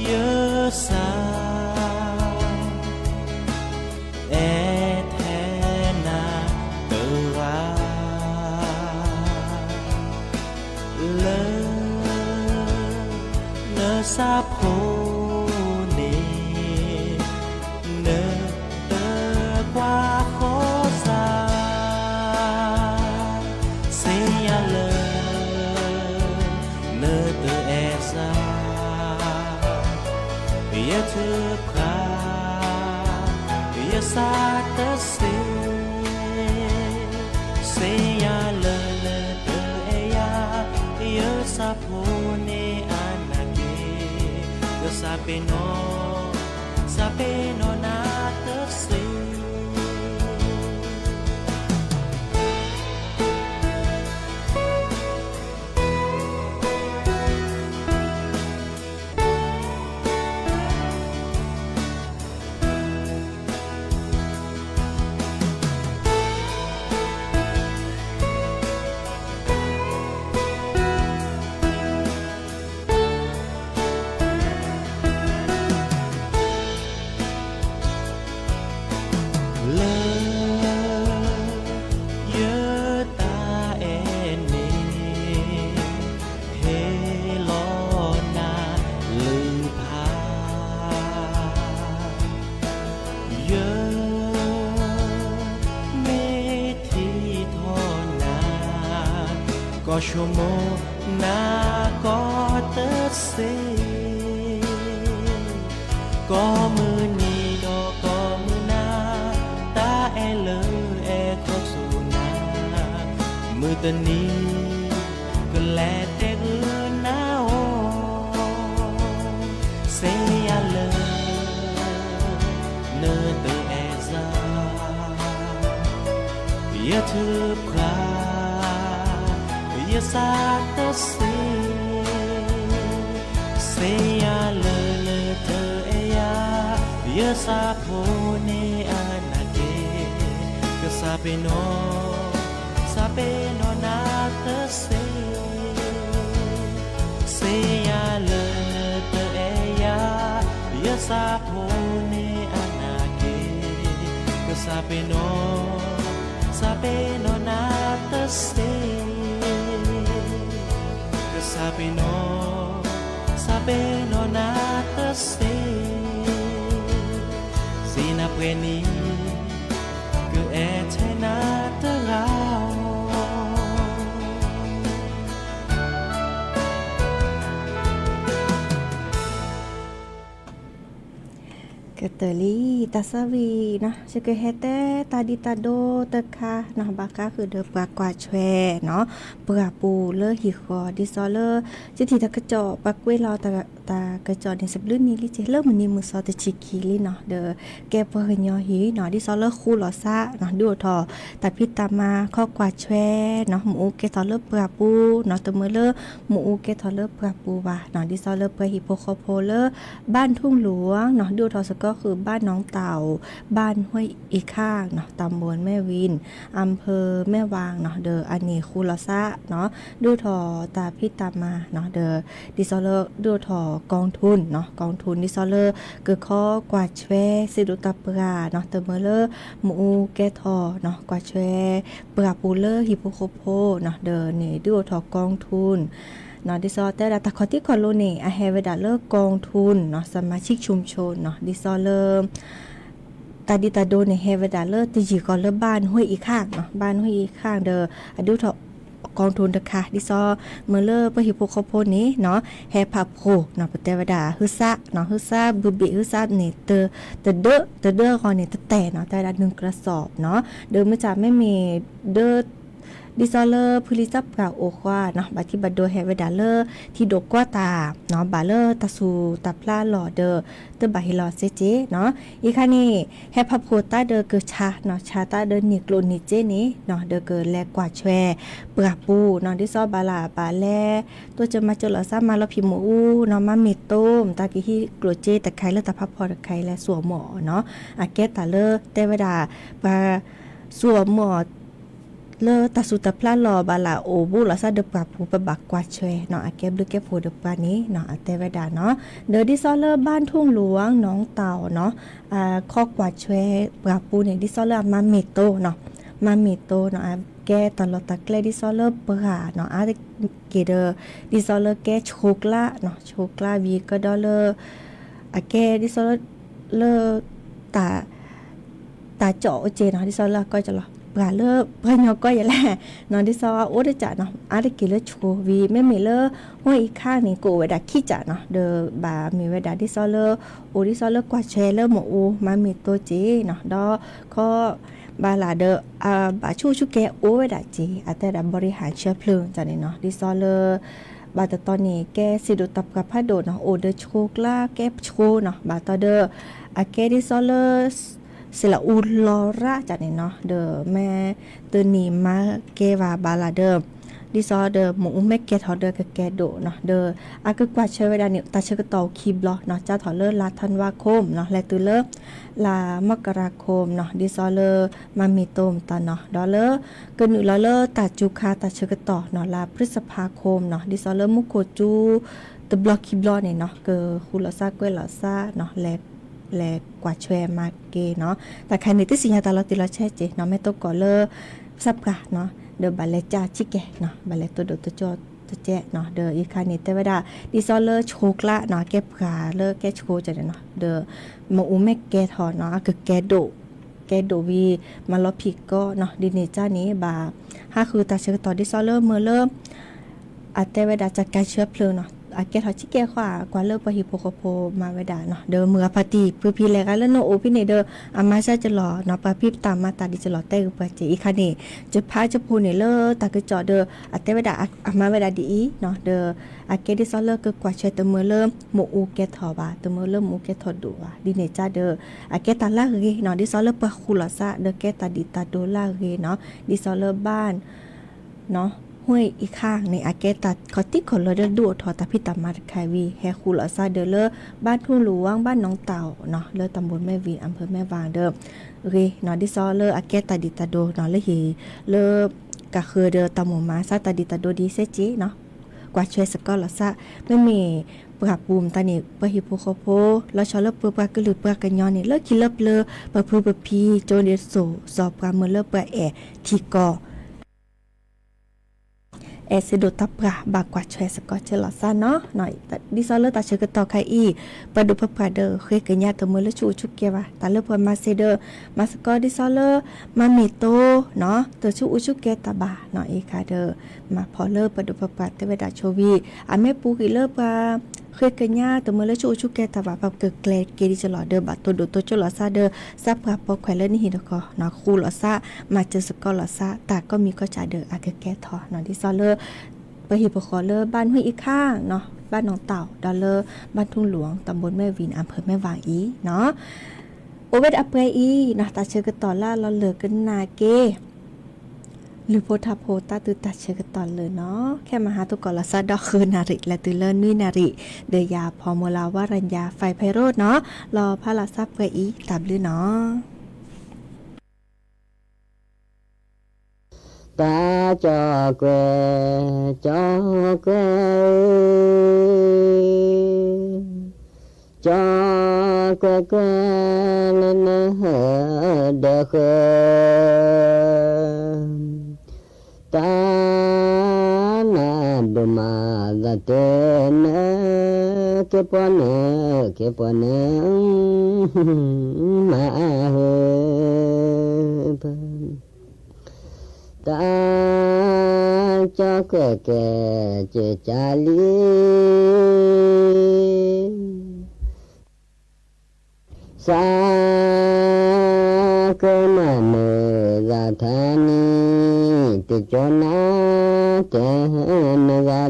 ယသး အဲၣ်ထဲနၤတဂၤ လၢ နဆၣ်ဖိန့ၣ် နတကွၢ်ဃီစၢ် စ့ယၤလၢ နတအဲၣ်စၢ် ယထုကဖၣ် ယသးတစ့ စ့ယၤလၢ နတအဲၣ်ယၤ ယသၣ်ဖိန့ၣ်အနၢ်က့ ကစၢ်ပ့ၤနီၣ် စၢ်ပ့ၤနီၣ်နၤတစ့ လၢ ယတၢ်အဲၣ်န့ၣ် ဟ့ၣ်လီၤနၤလုၢ်ဖး ယ မ့ၢ်ထံၣ်ထီၣ်နၤ ကီၢ်ဆိကမိၣ်နၤကီၢ်တစ့ ကိးမုၢ်နံၤဒီးကိးမုၢ်နၤ တၢ်အဲၣ်လၢအဲၣ်ခီဆူနၤ မုၢ်တနံၤ ကလဲၤတဲဂုာ်နၤအီၤ စ့ယၤလၢ နတအဲၣ်စၢ် ယထုကဖၣ် ယသးတစ့ စ့ယၤလၢ နတအဲၣ်ယၤ ယသၣ်ဖိန့ၣ်အနၢ်က့ ကစၢ်ပ့ၤနီၣ် စၢ်ပ့ၤနီၣ်နၤတစ့ စ့ယၤလၢ နတအဲၣ်ယၤ ယသၣ်ဖိန့ၣ်အနၢ်က့ ကစၢ်ပ့ၤနီၣ် စၢ်ပ့ၤနီၣ်နၤတစ့ ကစၢ်ပ့ၤနီၣ် စၢ်ပ့ၤနီၣ်နၤတစ့ စ့နၤပှဲၤန့ၣ် ကအဲၣ်ထဲနၤတဂၤ ကတၢၢ်လံ တၢ်ဆၢဝံၤနီၤ ယကဟဲတဲတၢ်ဒံးတၢ်ဒိတခါနီၤ ဘၣ်ဃးဃုာ်ဒီးပှၤကွၢ်ထွဲနီၤ ပှၢ်ပူၤလၢဟံၣ်ဃီ ဒ်သိးလၢ ယထံၣ်တၢ်ကစီၣ် ပှၤကွဲးလီၤတၢ်ကစီၣ်န့ၣ် စဘျုးနံၤလံတက့ၢ်လၢမုၢ်နံၤမုၢ်သီတဆံခံလံနီၤ ဒီးကဲပှၤကညီဟံၣ်နီၤ ဒ်သိးလၢဃူလိာ်သးနီၤ ဒုးအိၣ်ထီၣ်တၢ်ဖံးတၢ်မၤခီကွၢ်ထွဲနီၤ မ့ၣ်အူကဲထီၣ်လၢပှၢ်ပူၤနီၤ တမ့ၢ်လၢမ့ၣ်အူကဲထီၣ်လၢပှၢ်ပူၤဘၣ်နီၤ ဒ်သိးလၢပှၤဟံၣ်ဖိဃီဖိလၢ บ้านทุ่งหลวงနီၤ ဒုးအိၣ်ထီၣ်စ့ၢ်ကီးဃုာ် บ้านหนองเต่า บ้านห้วยอีข้างနီၤ ตำบลแม่วิน อำเภอแม่วางနီၤ ဒီးအန့ၣ်ဃူလိာ်သးနီၤ ဒုးအိၣ်ထီၣ်တၢ်ဖံးတၢ်မၤနီၤ ဒီး ဒ်သိးလၢ ဒုးအိၣ်ထီၣ် กองทุนနီၤ กองทุน ဒ်သိးလၢ ကခီကွၢ်ထွဲ စ့ဒိးတၢ်ပှၢ်နီၤ တမ့ၢ်လၢ မ့ၣ်အူကဲထီၣ်နီၤ ကွၢ်ထွဲ ပှၢ်ပူၤလၢဟံၣ်ဖိဃီဖိနီၤ ဒီးန့ၣ် ဒုးအိၣ်ထီၣ် กองทุน နီၤ ဒ်သိးတဲဝဲဒၣ်တၢ်ခီၣ်ထံးခီၣ်လိၤန့ၣ် အဟဲဝဲဒၣ်လၢ กองทุนနီၤ สมาชิกชุมชนနီၤ ဒ်သိးလၢ တၢ်ဒံးတၢ်ဒိန့ၣ် ဟဲဝဲဒၣ်လၢတယံာ်ဃီလၢ บ้านห้วยอีข้างနီၤ บ้านห้วยอีข้าง ဒီး အဒုးအိၣ်ထီၣ် กองทุนတခါ ဒ်သိး မ့ၢ်လၢပှၤဟံၣ်ဖိဃီဖိန့ၣ်နီၤ ဟဲဖးဖှိၣ်နီၤ ပတဲဝဲဒၣ် ဟုသၣ်နီၤ ဟုသၣ်ဘုဘ့ၣ် ဟုသၣ်န့ၣ် တဒၢ တဒၢအဂီၢ်န့ၣ် တတဲာ်နီၤ တဲဝဲဒၣ် หนึ่งกระสอบနီၤ ဒီးမ့ၢ်တၢ်မ့မ့ၢ် ဒၢ ဒ်သိးလၢဖုလံာ်စီပှၢ်အိၣ်ဃီနီၤ ဘၣ်ထံးဘၣ်ဒိဟဲဝဲဒၣ်လၢ ထံဒိၣ်ကွီၢ်တၢ်နီၤ ဘၣ်လၢတၢ်ဆူၣ်တၢ်ဖျါလီၢ်ဒီး တဘၣ်ဟ့ၣ်လီၤစ့က့နီၤ အံၤခါန့ၣ် ဟဲဖးဖှိၣ်တၢ်ဒီးကဆါနီၤ ဆါတၢ်ဒီးန့ၢ်ကျိၣ်န့ၢ်စ့န့ၣ်နီၤ ဒီးကလဲၤကွၢ်ထွဲ ပှၢ်ပူၤနီၤ ဒ်သိးဘၣ်လၢဘၣ်လဲၤ တိစၢၤမၤစၢၤလိာ်သး မၤလီၤဖံးမ့ၣ်အူနီၤ မၤမ့ၢ်တိၢ် မတၤကဟံးကျိၣ်စ့တခါအံၤလၢတၢ်ဖးဖီတခါအံၤ လဲၤဆူၣ်အီၣ်မၤအီၣ်နီၤ အကဲတၢ်လၢတဲဝဲဒၣ် ပှၤ ဆူၣ်အီၣ်မၤအီၣ် လၢတၢ်စူၢ်တၢ်ဖျါလီၤ ဘၣ်လၢအိၣ်ဘူးလိာ်သးဒီးပှၤပူၤ ပဘၣ်ကွၢ်ဆွဲနီၤ အကဲဘျုးကဲဖှိၣ်ဒီးပှၤန့ၣ်နီၤ အတဲဝဲဒၣ်နီၤ. ဒီးဒ်သိးလၢ ဘၣ်ထူၣ်လူၤဝါနီၣ်တၢ်အီၤနီၤ ခီကွၢ်ဆွဲပှၤပူၤန့ၣ် ဒ်သိးလၢအမၤမ့ၢ်တိၢ်နီၤ မၤမ့ၢ်တိၢ်နီၤ အကဲတၢ်လီၢ်တၢ်ကျဲဒ်သိးလၢပှၤနီၤ အါတက့ၢ်ဒီး ဒ်သိးလၢကဲဆှိကျါနီၤ ဆှိကျါဝံၤကဒီးလၢ အကဲဒ်သိးလၢ လၢ တၢ် တၢ်ကၠီၣ်အိၣ်က့နီၤ ဒ်သိးလၢအကီၢ်ကၠီၣ်လီၤ ပှၤလၢပှၤကညီကီၢ်ယဲလဲၣ်နီၤ ဒ်သိးအအိၣ်တကၠၣ်နီၤ အါတက့ၢ်လၢဆှိဝံၤ မ့မ့ၢ်လၢ ဟိအံၤခါန့ၣ် ကအိၣ်ဝဲဒၣ်ခံကၠၣ်နီၤ ဒီးဘၣ်မ့ၢ်ဝဲဒၣ်ဒ်သိးလၢ အိၣ်ဒ်သိးလၢကွၢ်ဆွဲလၢမ့ၣ်အူ မၤမ့ၢ်တိၢ်က့နီၤ ဒီးခီ ဘၣ်လၢဒီး အဘၣ်ဆူၣ်ဆူၣ်ကဲအိၣ်ဝဲဒၣ်က့ အတဲဒၣ် บริหารเชื้อเพลิง ကန့ၣ်နီၤ ဒ်သိးလၢ ဘၣ်တတီၤန့ၣ် ကဲစံၣ်ဒိၣ်တၢ်ပှၢ်ဖးဒိၣ်နီၤ အိၣ်ဒီးဆှိကျါကဲဆှိနီၤ ဘၣ်တတီၤဒီး အကဲဒ်သိးလၢ စံၣ်လီၤအူလီၤရၣ်ကန့ၣ်နီၤ ဒီးမ့ၢ်တနံၤမၤကဲဘၣ်ဘၣ်လၢဒီး ဒ်သိးဒီးမ့ၣ်အူမ့ၢ်ကဲထီၣ်ဒီးကကဲဒိၣ်နီၤ ဒီးအကကွၢ်ဆွဲဝဲဒၣ်န့ၣ် တၢ်ဆၢကတီၢ်အိၣ်ခံဘျီနီၤ ကၢ်ထီၣ်လၢလါ ธันวาคม နီၤ လဲၤတုၤလၢ လါ มกราคม နီၤ ဒ်သိးလၢ မၤမ့ၢ်တိၢ်မတၤနီၤ ဒီးလၢ ကနုာ်လီၤလၢတၢ်စူၤခါတၢ်ဆၢကတီၢ်နီၤ လါ พฤษภาคม နီၤ ဒ်သိးလၢမူခိၣ်စူၤ တဘျီခံဘျီန့ၣ်နီၤ ကဃူလိာ်သးကွဲးလိာ်သးနီၤ လဲၤကွၢ်ဆွဲမၤကဲနီၤ တၢ်ခါန့ၣ် တသ့ၣ်ညါတၢ်လီၤတံၢ်လီၤဆဲးက့နီၤ မ့ၢ်သကိးလၢ သးပှၢ်နီၤ ဒီးဘၣ်လဲၤကၢ်ဆံးကဲနီၤ ဘၣ်လဲၤတိၢ်ဒိၣ်တိၢ်ကၠီတကဲနီၤ ဒီးအံၤခါန့ၣ် တဲဝဲဒၣ် ဒ်သိးလၢဆှိကျါနီၤ ကဲပှၤလၢကဲဆှိကန့ၣ်နီၤ ဒီး မ့ၣ်အူမ့ၢ်ကဲထီၣ်နီၤ အကကဲဒိၣ် ကဲဒိၣ်ဝံၤ မၤလီၤဖံးကီနီၤ ဒ်န့ၣ်ကန့ၣ် ဘၣ်ဟးဃုတၢ်ဆၢကတီၢ်ဒ်သိးလၢမ့ၢ်လၢ အတဲဝဲဒၣ် จัดการเชื้อเพลิง နီၤ အကဲထီၣ်ဆံးကဲဃီ ကွၢ်လၢပှၤဟံၣ်ဖိဃီဖိမၤဝဲဒၣ်နီၤ ဒီးမုၢ်ဂၤဖါတံၢ် ဖုဖံလဲၤဂၤလၢနအိၣ်ဖဲန့ၣ်ဒီး အမၤစၢၤကလီၤနီၤ ပှၤဖံးပတၢ်မၤတၢ်ဒ်ကလီၤ တဲဂ့ၢ်ပှၤက့ အံၤခါန့ၣ် ကဖးကဖိန့ၣ်လၢတၢ်ကစီၣ်ဒီး အတဲဝဲဒၣ်အမၤဝဲဒၣ်ဒ်အံၤနီၤ ဒီး အကဲဒ်သိးလၢကကွၢ်ဆွဲတမ့ၢ်လၢ မ့ၣ်အူကဲထီၣ်ဘၣ် တမ့ၢ်လၢမ့ၣ်အူကဲထီၣ်ဒိၣ်ဘၣ် ဒ်န့ၣ်ကဒီး အကဲတၢ်လၢအဂ့ၤနီၤ ဒ်သိးလၢပှၤဃူလိာ်သး ဒီးကဲတၢ်ဒ်တၢ်ဒိလၢအဂ့ၤနီၤ ဒ်သိးလၢဘၣ် နီၤ ဟိအံၤခါန့ၣ် အကဲတၢ်ခီၣ်ထံးခီၣ်လီၤဒီးဒုးအိၣ်ထီၣ်တၢ်ဖံးတၢ်မၤတခါဝံၤ ဟဲဃူလိာ်သးဒီးလၢ ဘၣ်ထူၣ်လူၤဝါ ဘၣ်နီၣ်တၢ်အီၤနီၤ လၢတၢ်ဘိၣ်မဲၣ်ဝံၤ အဖၢမဲၣ်ဝါဒီး ဂ့ၤနီၤ ဒ်သိးလၢအကဲတၢ်ဒ်တၢ်ဒိနီၤ လၢဟံၣ် လၢ ကဃၢၤဒီးတၢ်မိၣ်မၤသးတၢ်ဒ်တၢ်ဒိဒ်စဲက့နီၤ ကွၢ်ဆွဲစ့ၢ်ကီးလိာ်သး မ့မ့ၢ်ပှၤပူၤမတၤန့ၣ် ပှၤဟံၣ်ဖိဃီဖိ လီၤဆီလၢပှၤကလုာ်ပှၤကညီန့ၣ် လၢခံလၢပျၢၤ ပှၤဖုပဖံ ကၠိဒ်သိး စီၤပှၤမၢလၢပှၤအဲၣ်ထံကီၢ် အဲၣ်စ့ဒိၣ်တၢ်ပှၢ် ဘၣ်ကွၢ်ဆွဲစ့ၢ်ကီးကဲလိာ်သးနီၤ ဒ်သိးလၢတၢ်ဆၢကတီၢ်ခါအံၤ ပှၤဒိၣ်ပှၤပှၢ်ဒီးဃ့ကညးတမ့ၢ်လၢဆူၣ်အိၣ်ဆူၣ်ကဲဘၣ် တၢ်လၢပှၤမၤစ့ဒီး မၤစ့ၢ်ကီးဒ်သိးလၢ မၤမ့ၢ်တိၢ်နီၤ တဆူၣ်အိၣ်ဆူၣ်ကဲတၢ်ဘၣ်နီၤ အံၤခါဒီး မၤဖီၣ်လၢပှၤဒိၣ်ပှၤပှၢ်တဲဝဲဒၣ်ဆိဝံၤ အမ့ၢ်ပူၤကွံာ်လၢပှၤ ဃ့ကညးတမ့ၢ်လၢဆူၣ်အိၣ်ဆူၣ်ကဲတၢ်ဘၣ် ပှၤကကျဲၤက့ၤဒ်ကလီၤ ဒီးဘၣ်တိၢ်ဒိၣ်တိၢ်ကၠိလိာ်သးဒီး သးပှၢ်ပိာ်ခွဲးလၢနဟံၣ်တခီနီၤ ဃူလိာ်သး မၤစၢၤစ့ၢ်ကီးလိာ်သး တၢ်ကိးမံၤကိးစၢ်ဒီးအကကဲထီၣ်နီၤ ဒ်သိးလၢ ပှၤဟံၣ်ဖိဃီလၢဘၣ်နွံအံၤခါနီၤ ဘၣ်နီၣ်တၢ်အီၤ ဒီးလၢ ဘၣ်ထူၣ်လူၤ တၢ်ဘိၣ်မဲၣ်ဝံၤ အဖၢမဲၣ်ဝါအံၤနီၤ အိၣ်ဝဲဒၣ်ပှဲၤအံၤနီၤ တၢ်ဆၢကတီၢ်လၢလီၤလၢာ်ကနၣ်က့ၤ လုၢ်ဖိထါဖိတၢ်တုၤတၢ်ဆၢကတီၢ်လၢာ်နီၤ ခဲမဟါသကိးလိာ်သးဒီးဃုနၣ်ရံၣ် လဲၤတုၤလၢနွံနၣ်ရံၣ် ဒီးယၤဖီမူၤလၢ် ဝါရၤယၤ ဖဲးဖဲးရိၣ်နီၤ လီၤဖးလီၤသးပှဲၤအံၤ တၢ်ဘျုးနီၤ တၢ်ကၠီၣ်ကွဲၢ် ကၠီၣ်ကွဲၢ် ကၠီၣ်ကွဲၢ်ကွဲၢ်လၢနဟၢဒီးဃၢၤ တၢ်နၢ်ဒိၣ်မးသးတဲနၢ ကဲပှၤနၢ ကဲပှၤနၢ မၤဟၢဖၢ တၢ်ကၠီၣ်ကွဲၢ်ကဲက့ၤကၢ်လံ သးကမၤနၢၤသးထါန့ၣ် တကၠီၣ်နၤတဲနဂၤလံ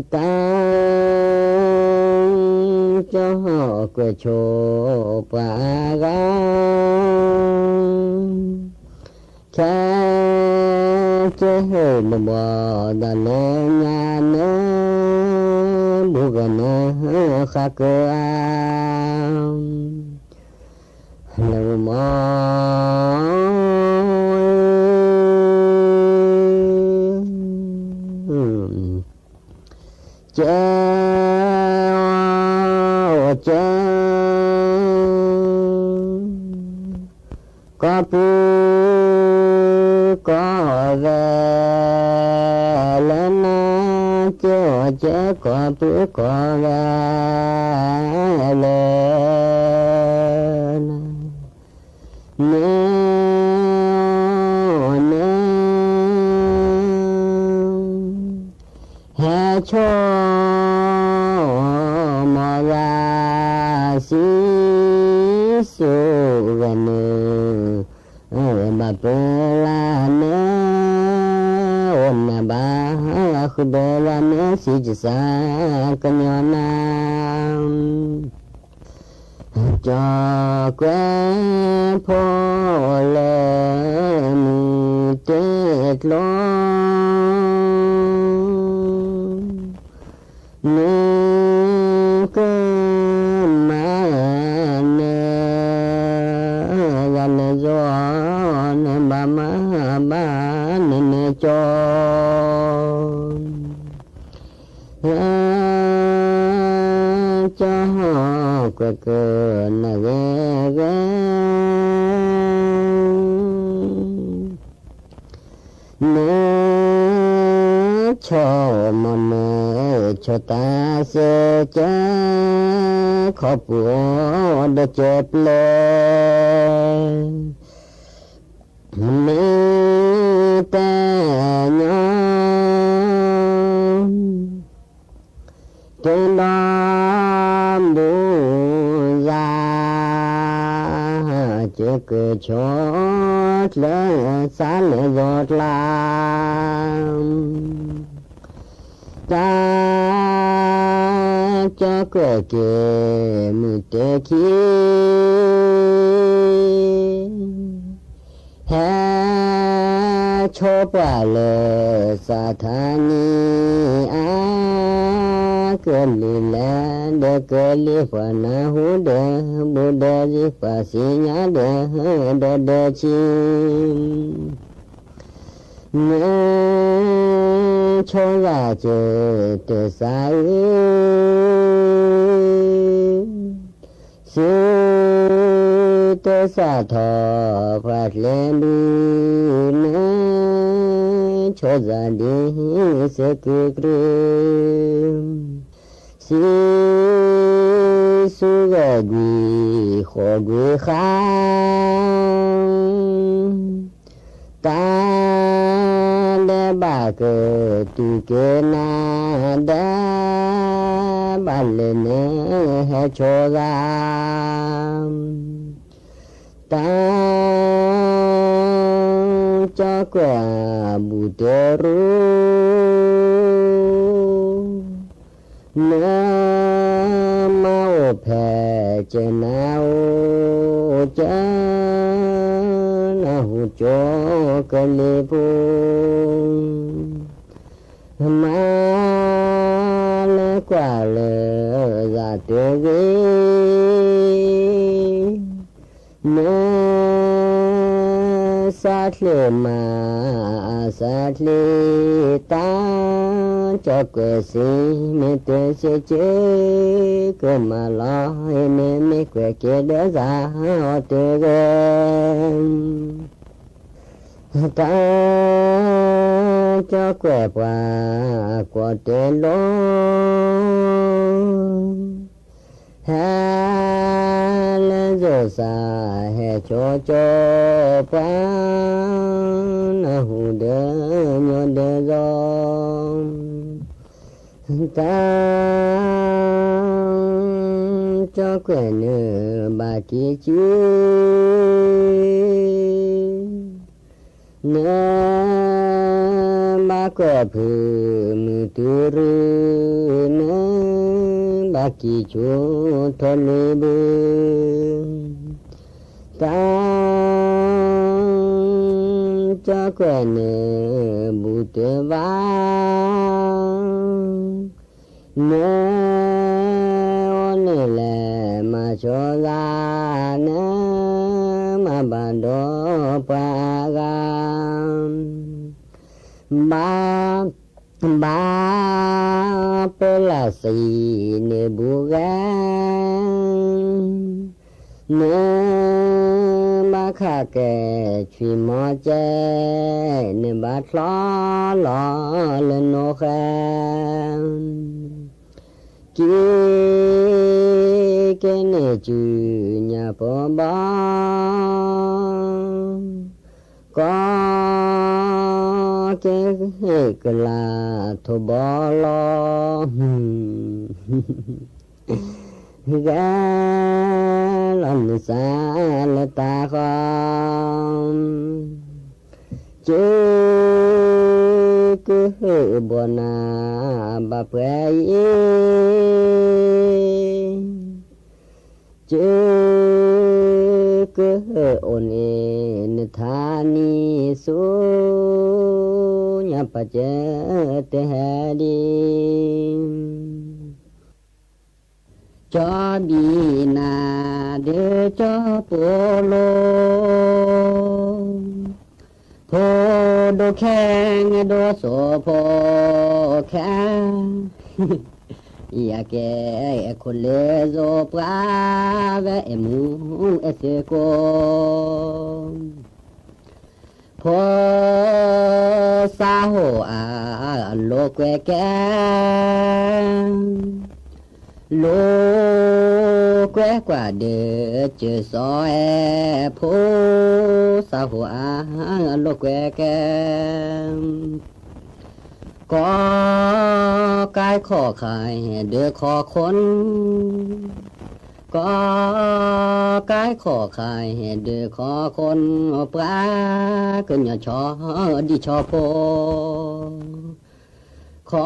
တၢ်ကၠီၣ်ကွဲၢ်ဆိပှၤအါဂၤ ခဲကဲဟ့ၣ်ဘီဘီဒီးလၢညါနၢ ဘူးကနၢဃာ်ကၢအါ လၢမီၢ် ကိးပုၢ်ကိးဝဲၢ်လၢနၤ, ကၠီကၠဲကိးပုၢ်ကိးဝဲၢ် လၢနၤ, န့ၣ် ဟဲဆိကမိၣ်ဂၤ စံးဆူဝဲန့ၣ်, ဘၣ်ပၢလၢနၤ, အိၣ်နၤဘၣ်ဃုာ်ဒီးလၢနၤ စံးကစၢ်ကညီနၤ ကၠီကွဲၢ်ဖိလၢမုၢ်တ့ၢ်ကျိ နကမၤနၢၤ ဂၤနယီၤ နဘၣ်မၤဘၣ်နနဲကၠီ ကၠီကွဲၢ်ကနၣ်ဂ့ၤဂ့ၤ နဆိကမိၣ်န့ၣ် ဆိတၢ်စ့ၢ်ကီး ခီပူၤအိၣ်ဒီးကဲပျဲ မ့ၢ်တဲညီ ကဲဒီးဘူးယၤ ကဲက့ၤဆိ ကျဲစးလဲၤယီၤကျါ တၢ်ကၠီကွဲၢ်က့ၤ မုၢ်တ့ၢ်ခံ ဟဲဆိပှၤလၢ စးထါနံၤအါ ကလံၤလဲၤ ဒီးကလံၤပှၤနၢ်ဟူဒီး ဘူးဒီးယံၤပှၤစံညါဒီး ဒီးဒီးဆံ နဆိစၢ်က့ၤတစးအံၤ စံးတစးထီၣ် ပှၤကျဲဒုး နဆိစၢ်ဒ်စ့ကုၤကရူၢ် စံးဆူဂဲၤကွံာ်ဃီကွံာ်ဃါ တၢ်ဒဲးဘးကတူၢ်က့ၤနၤ ဒဲးဘးလဲၣ်န့ၣ် ဟဲဆိဂၤ တၢ် ကၠီကွဲၢ်ဘူးတရူး နမၤအိၣ်ဖဲကနၢ်အိၣ်ကဲ နၢ်ဟူကၠိကလံၤဖိ မၤလၢကွၢ်လၢယၤတဂ့ၤ မ့ၢ်စးချ့မၤအစးချ့ တၢ်ကၠီကွဲၢ်စံး မ့ၢ်တဲစ့ၢ်ကီး ကမၤလီၤအံၤန့ၣ် မ့ၢ်ကွဲးက့ၤဒီးစးအီၤတဂ့ၤ တၢ် ကၠီကွဲၢ်ပှၤ ကွီၢ်တဲလိၤ ဟဲလၢယိၤစၢ် ဟဲကၠီကၠီပှၤ နၢ်ဟူဒီးညီဒီးယီၤ တၢ် ကၠီကွဲၢ်န့ၣ် ဘၣ်က့ၤကၠူ နဘၣ်ကွဲၢ်ဖုးမုၢ်တုၤရူၢ် နဘၣ်က့ၤကၠူထီၣ်လံဘု တၢ် ကၠီကွဲၢ်န့ၣ် ဘူးတဘၣ် နအိၣ်န့ၣ်လဲၤမၤဆိဂၤ နမၤဘၣ်ဒီးပှၤအဂၤ ဘၣ် ဘၣ်ပၢလၢစံးန့ၣ်ဘူးဂၤ နဘၣ် ခးကဲ ဆွံမီၤကဲ နဘၣ်ချီလီၤလၢနိဃဲ က့ၤ ကဲန့ၣ်စုညါပဘီ ကီ ကဲကလးထိးဘီလီၤ ဂဲၤလီၤမုၢ်ဆါလၢတၢ် ဃီ က့ၤ ကဟၢၣ်ဘီနၤ ဘၣ်ပှဲၤအံၤ က့ၤ ကဟၢၣ်အိၣ်န့ၣ် နထါနံၤဆူ ညါပာ်ကဲတဟဲဒံး ကၠီဘံၣ်နၤ ဒုးကၠီပိာ်လိၤ ဖိဒိၣ်ခဲ ဒိၣ်စိဖိခဲ ယကဲ ခိၣ်လၢယိၤပှၤ ဝဲအဲၣ်မူအဲၣ်သကိး ဖိ စးဟိၣ်အါ လိာ်ကွဲကဲ လိာ်ကွဲကွၢ်ဒုး ကၢစီၤအဲၣ် ဖိ စးဟိၣ်အါ လိာ်ကွဲကဲ ကီ ကဲခီၣ်ခါ ဒုးခီၣ်ခိၣ် ကီ ကဲခီၣ်ခါ ဒုးခီၣ်ခိၣ် ပှၤကညီဆီ ဒ်ဆီဖိ ခီ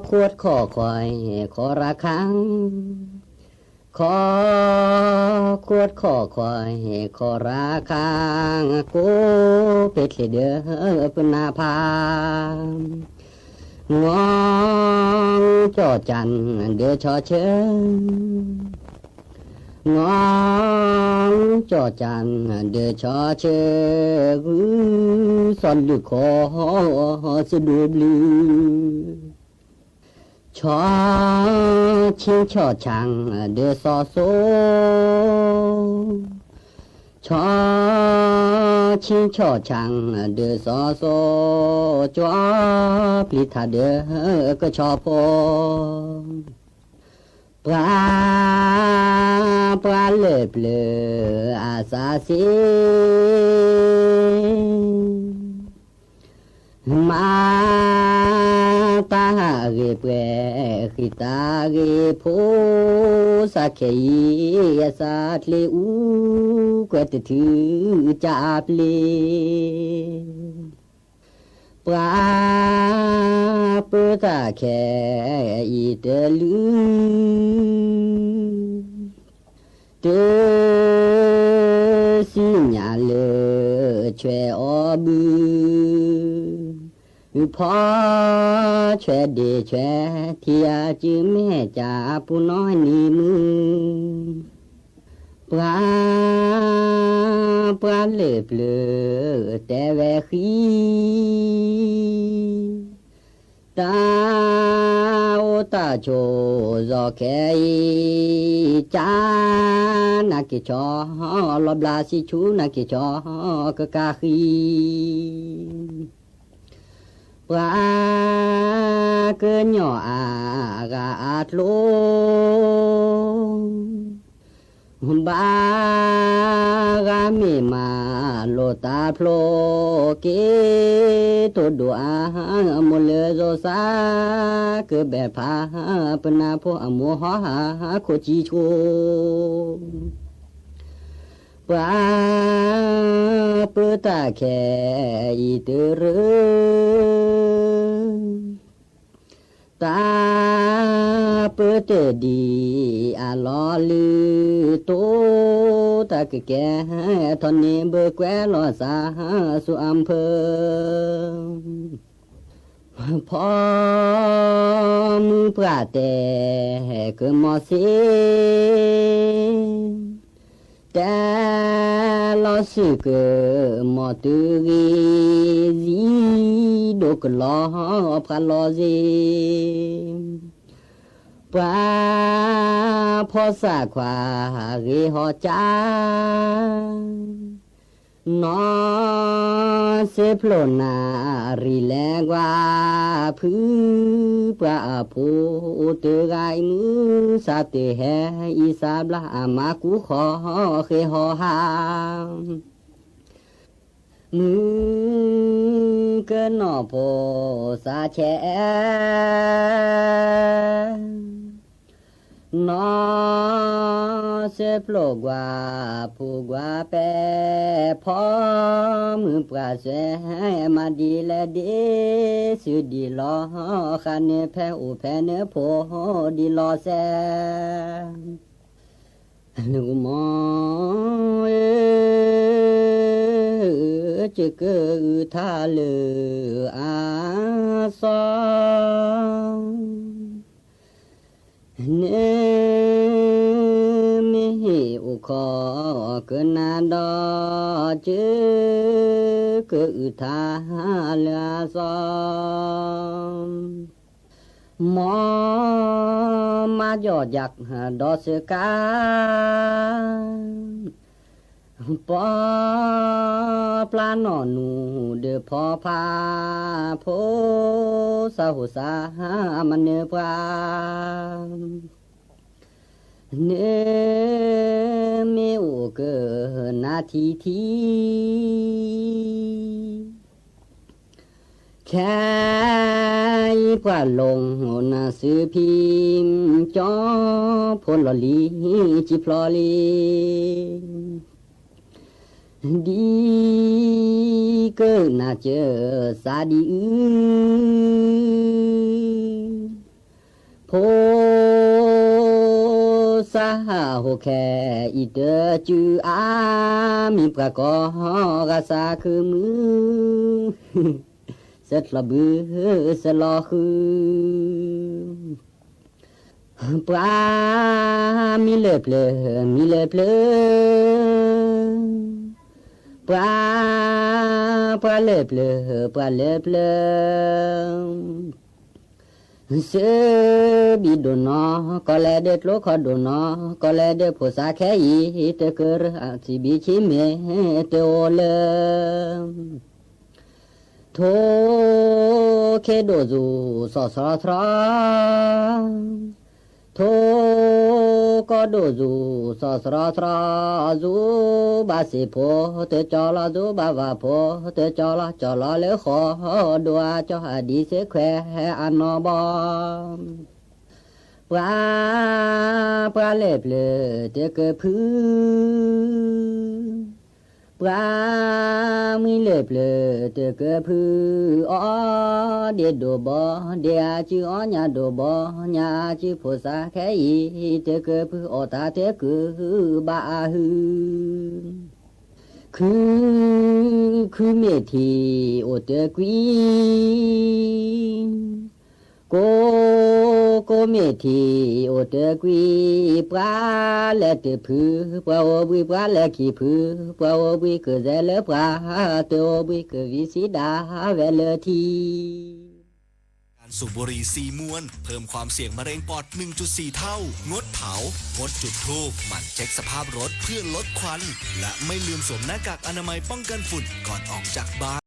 ခိၣ်ခီၣ်ခွါ ခီရခါ ခီ ခိၣ်ခီၣ်ခွါ ခီရခါ ကိးဖဲချ့ဒၢး ပနၢ်ဖး ငီ ကၠီၣ်ကၠၣ် ဒုးဆီၣ်ဆၢ ငီ ကၠီၣ်ကၠၣ် ဒုးဆီၣ်ဆၢ ဂုၢ် စီၤလုၢ်ခီ စဒိးဘျုး ဆီၣ်ဆ့ဆီၣ်ဆၣ် ဒုးစီၤစိ ဆီၣ်ဆ့ဆီၣ်ဆၣ် ဒုးစီၤစိ ကၠီပျံၤထးဒုး ကဆီဖိ ပှၤ ပှၤလၢပျၢၤအစးစ့ မၤတၢ်ဟးဂ့ၤပှဲၤ ဃံတၢ်ဂ့ၤဖိ စးခဲအံၤ အစးချ့အူ ကွဲးတထုးကၢအပျ့ၤ ပှၤ ပၢတၢ်ခဲအံၤတလု တစံၣ်ညါလၢ ဆွဲအီၤဘု ဖီ ဆွဲဒ့ဆွဲ ထံအစုမဲာ်ကၢ ပူၤနီၢ်နံၤမုၢ် ပှၤ ပှၤလၢပျၢၤ တဲဝဲဃံ တၢ်အိၣ်တၢ်ဆိး ယီၤခဲအံၤ ကၢ နက့ၤဆီ လီၤဘျးစံဆူ နက့ၤဆီ ကကးဃံ ပှၤ ကညီအါဂၤအကျိ ဘၣ် ဂၤမ့ၢ်မၤလိာ်တၢ်ဖျိ က့ၤတိၢ်ဒိၣ်အါ မိၢ်လၢယိၤစၢ် ကဘဲၣ်ဖး ပနၢ်ဖိအမိၢ်ဟီၣ်ဟး ခိၣ်ကံဆိ ပှၤ ပၢတၢ်ခဲအံၤတရၢ တၢ်ပၢတၢ်ဒံးအလီၢ်လံ တိၢ်တၢ်ကကဲ ထီၣ်န့ၢ်ဘၢကွဲလီၤစၢ် ဆူအဖၢ ဖီ မုၢ်ပှၢ်တဲ ကမီၤစ့ တဲလီၤစုကမီၤတုၤဂ့ၤ ယံၤဒိၣ်ကလီၤ ဖးလီၤစ့ ပှၤ ဖီစၢ်ခွါ ဂ့ၤဟီၣ်ကၢ နီၢ်စ့ဖျိၣ်နၣ်ရံၣ်လဲၤကွၢ် ဖုပှၤအဖိတဂၤအံၤ မုၢ်ဆါတဟဲအံၤ စးဘျါအမါကူဃီဃ့ဟီဟါ မုၢ်ကနီၢ်ဖိစးဆဲး နီၢ်စ့ဖျိၣ်ကွၢ်ဖုကွၢ်ပဲာ် ဖီမုၢ်ပှၢ်စဲး မၤဒ်လဲၣ်ဒ်စုဒ်လီၤ ဃးန့ၢ်ဖဲအိၣ်ဖဲန့ၣ်ဖိဒ်လီၤစဲး နကမီၤ စ့ကၢအုၣ်ထါလၢအစီ န့ၣ်မ့ၢ်ဟ့ၣ်အိၣ်ခီကနၣ်ဒီး စ့ကၢအုၣ်ထါလၢအစီ မ်မၤယီၣ်ယၤဒီးစကါ ပီပျါနီၢ်နူၢ်ဒၢးဖီဖး ဖိစးဟိၣ်စးမၤနၢၤပှၤ န့ၣ်မ့ၢ်အိၣ်ကနၣ်ထံထံ ခဲအံၤပှၤလီၤနၢ်စုဖံ ကၠီဖိလီၤလံ ကံဖျီလံ ဒ်ကနၣ်စၢၤစးဒ်အု ဖိစးဟးဟိၣ်ခဲအံၤတစုအါ မံၤပှၤကိးဂၤစးခုမုၢ် စဲးချီဘုစဲးလီၤဃု ပှၤမံလၢပျၢၤ မံလၢပျၢၤ ပှၤ ပှၤလၢပျၢၤ ပှၤလၢပျၢၤ စၢဘံၣ်ဒိၣ်နီၢ် ကီၢ်လဲၤဒၢးကျိခီဒိၣ်နီၢ် ကီၢ်လဲၤဒၢးဖိစးခဲအံၤ တကရၢစံးဘံၣ်ဆံးမ့ၢ်တအိၣ်လၢ ထိၣ်ခ့ဒိၣ်စူၤစီၤစရီထရီ ထိၣ်ကီၢ်ဒိၣ်စူၤစီၤစရီထရီ စူၤဘၣ်စ့ၢ်ဖိတကၠီလီၤ စူၤဘၣ်ဝၣ်ဖိတကၠီလီၤ ကၠီလီၤလၢဃီဒိၣ်အကၠီအဒံးစ့ခွဲးအနီၢ်ဘီ ပှၤ ပှၤလၢပျၢၤတကဖု ပှၤမံလၢပျၢၤတကဖု အီၣ်ဒ့းဒိၣ်ဘီဒ့းအစု အီၣ်ညၣ်ဒိၣ်ဘီညၣ်အစု ဖိစးခဲအံၤ တကဖု အီၣ်တၢ်တကုာ်ဘၣ်အဟု ခု ခုမ့ၢ်ထံးအိၣ်တကွံ ကိ ကိမ့ၢ်ထံးအိၣ်တကွံ ပှၤလဲၤတဖု ပှၤအိၣ်ဘှံး ပှၤလဲၤခံဖု ပှၤအိၣ်ဘှံး ကစဲးလၢပှၤတအိၣ်ဘှံး ကဝံစံဒၣ်ဝဲလၢထံး การสูบบุหรี่สี่มวนเพิ่มความเสี่ยงมะเร็งปอด หนึ่งจุดสี่ เท่า งดเผา งดจุดธูป หมั่นเช็คสภาพรถเพื่อลดควัน และไม่ลืมสวมหน้ากากอนามัยป้องกันฝุ่นก่อนออกจากบ้าน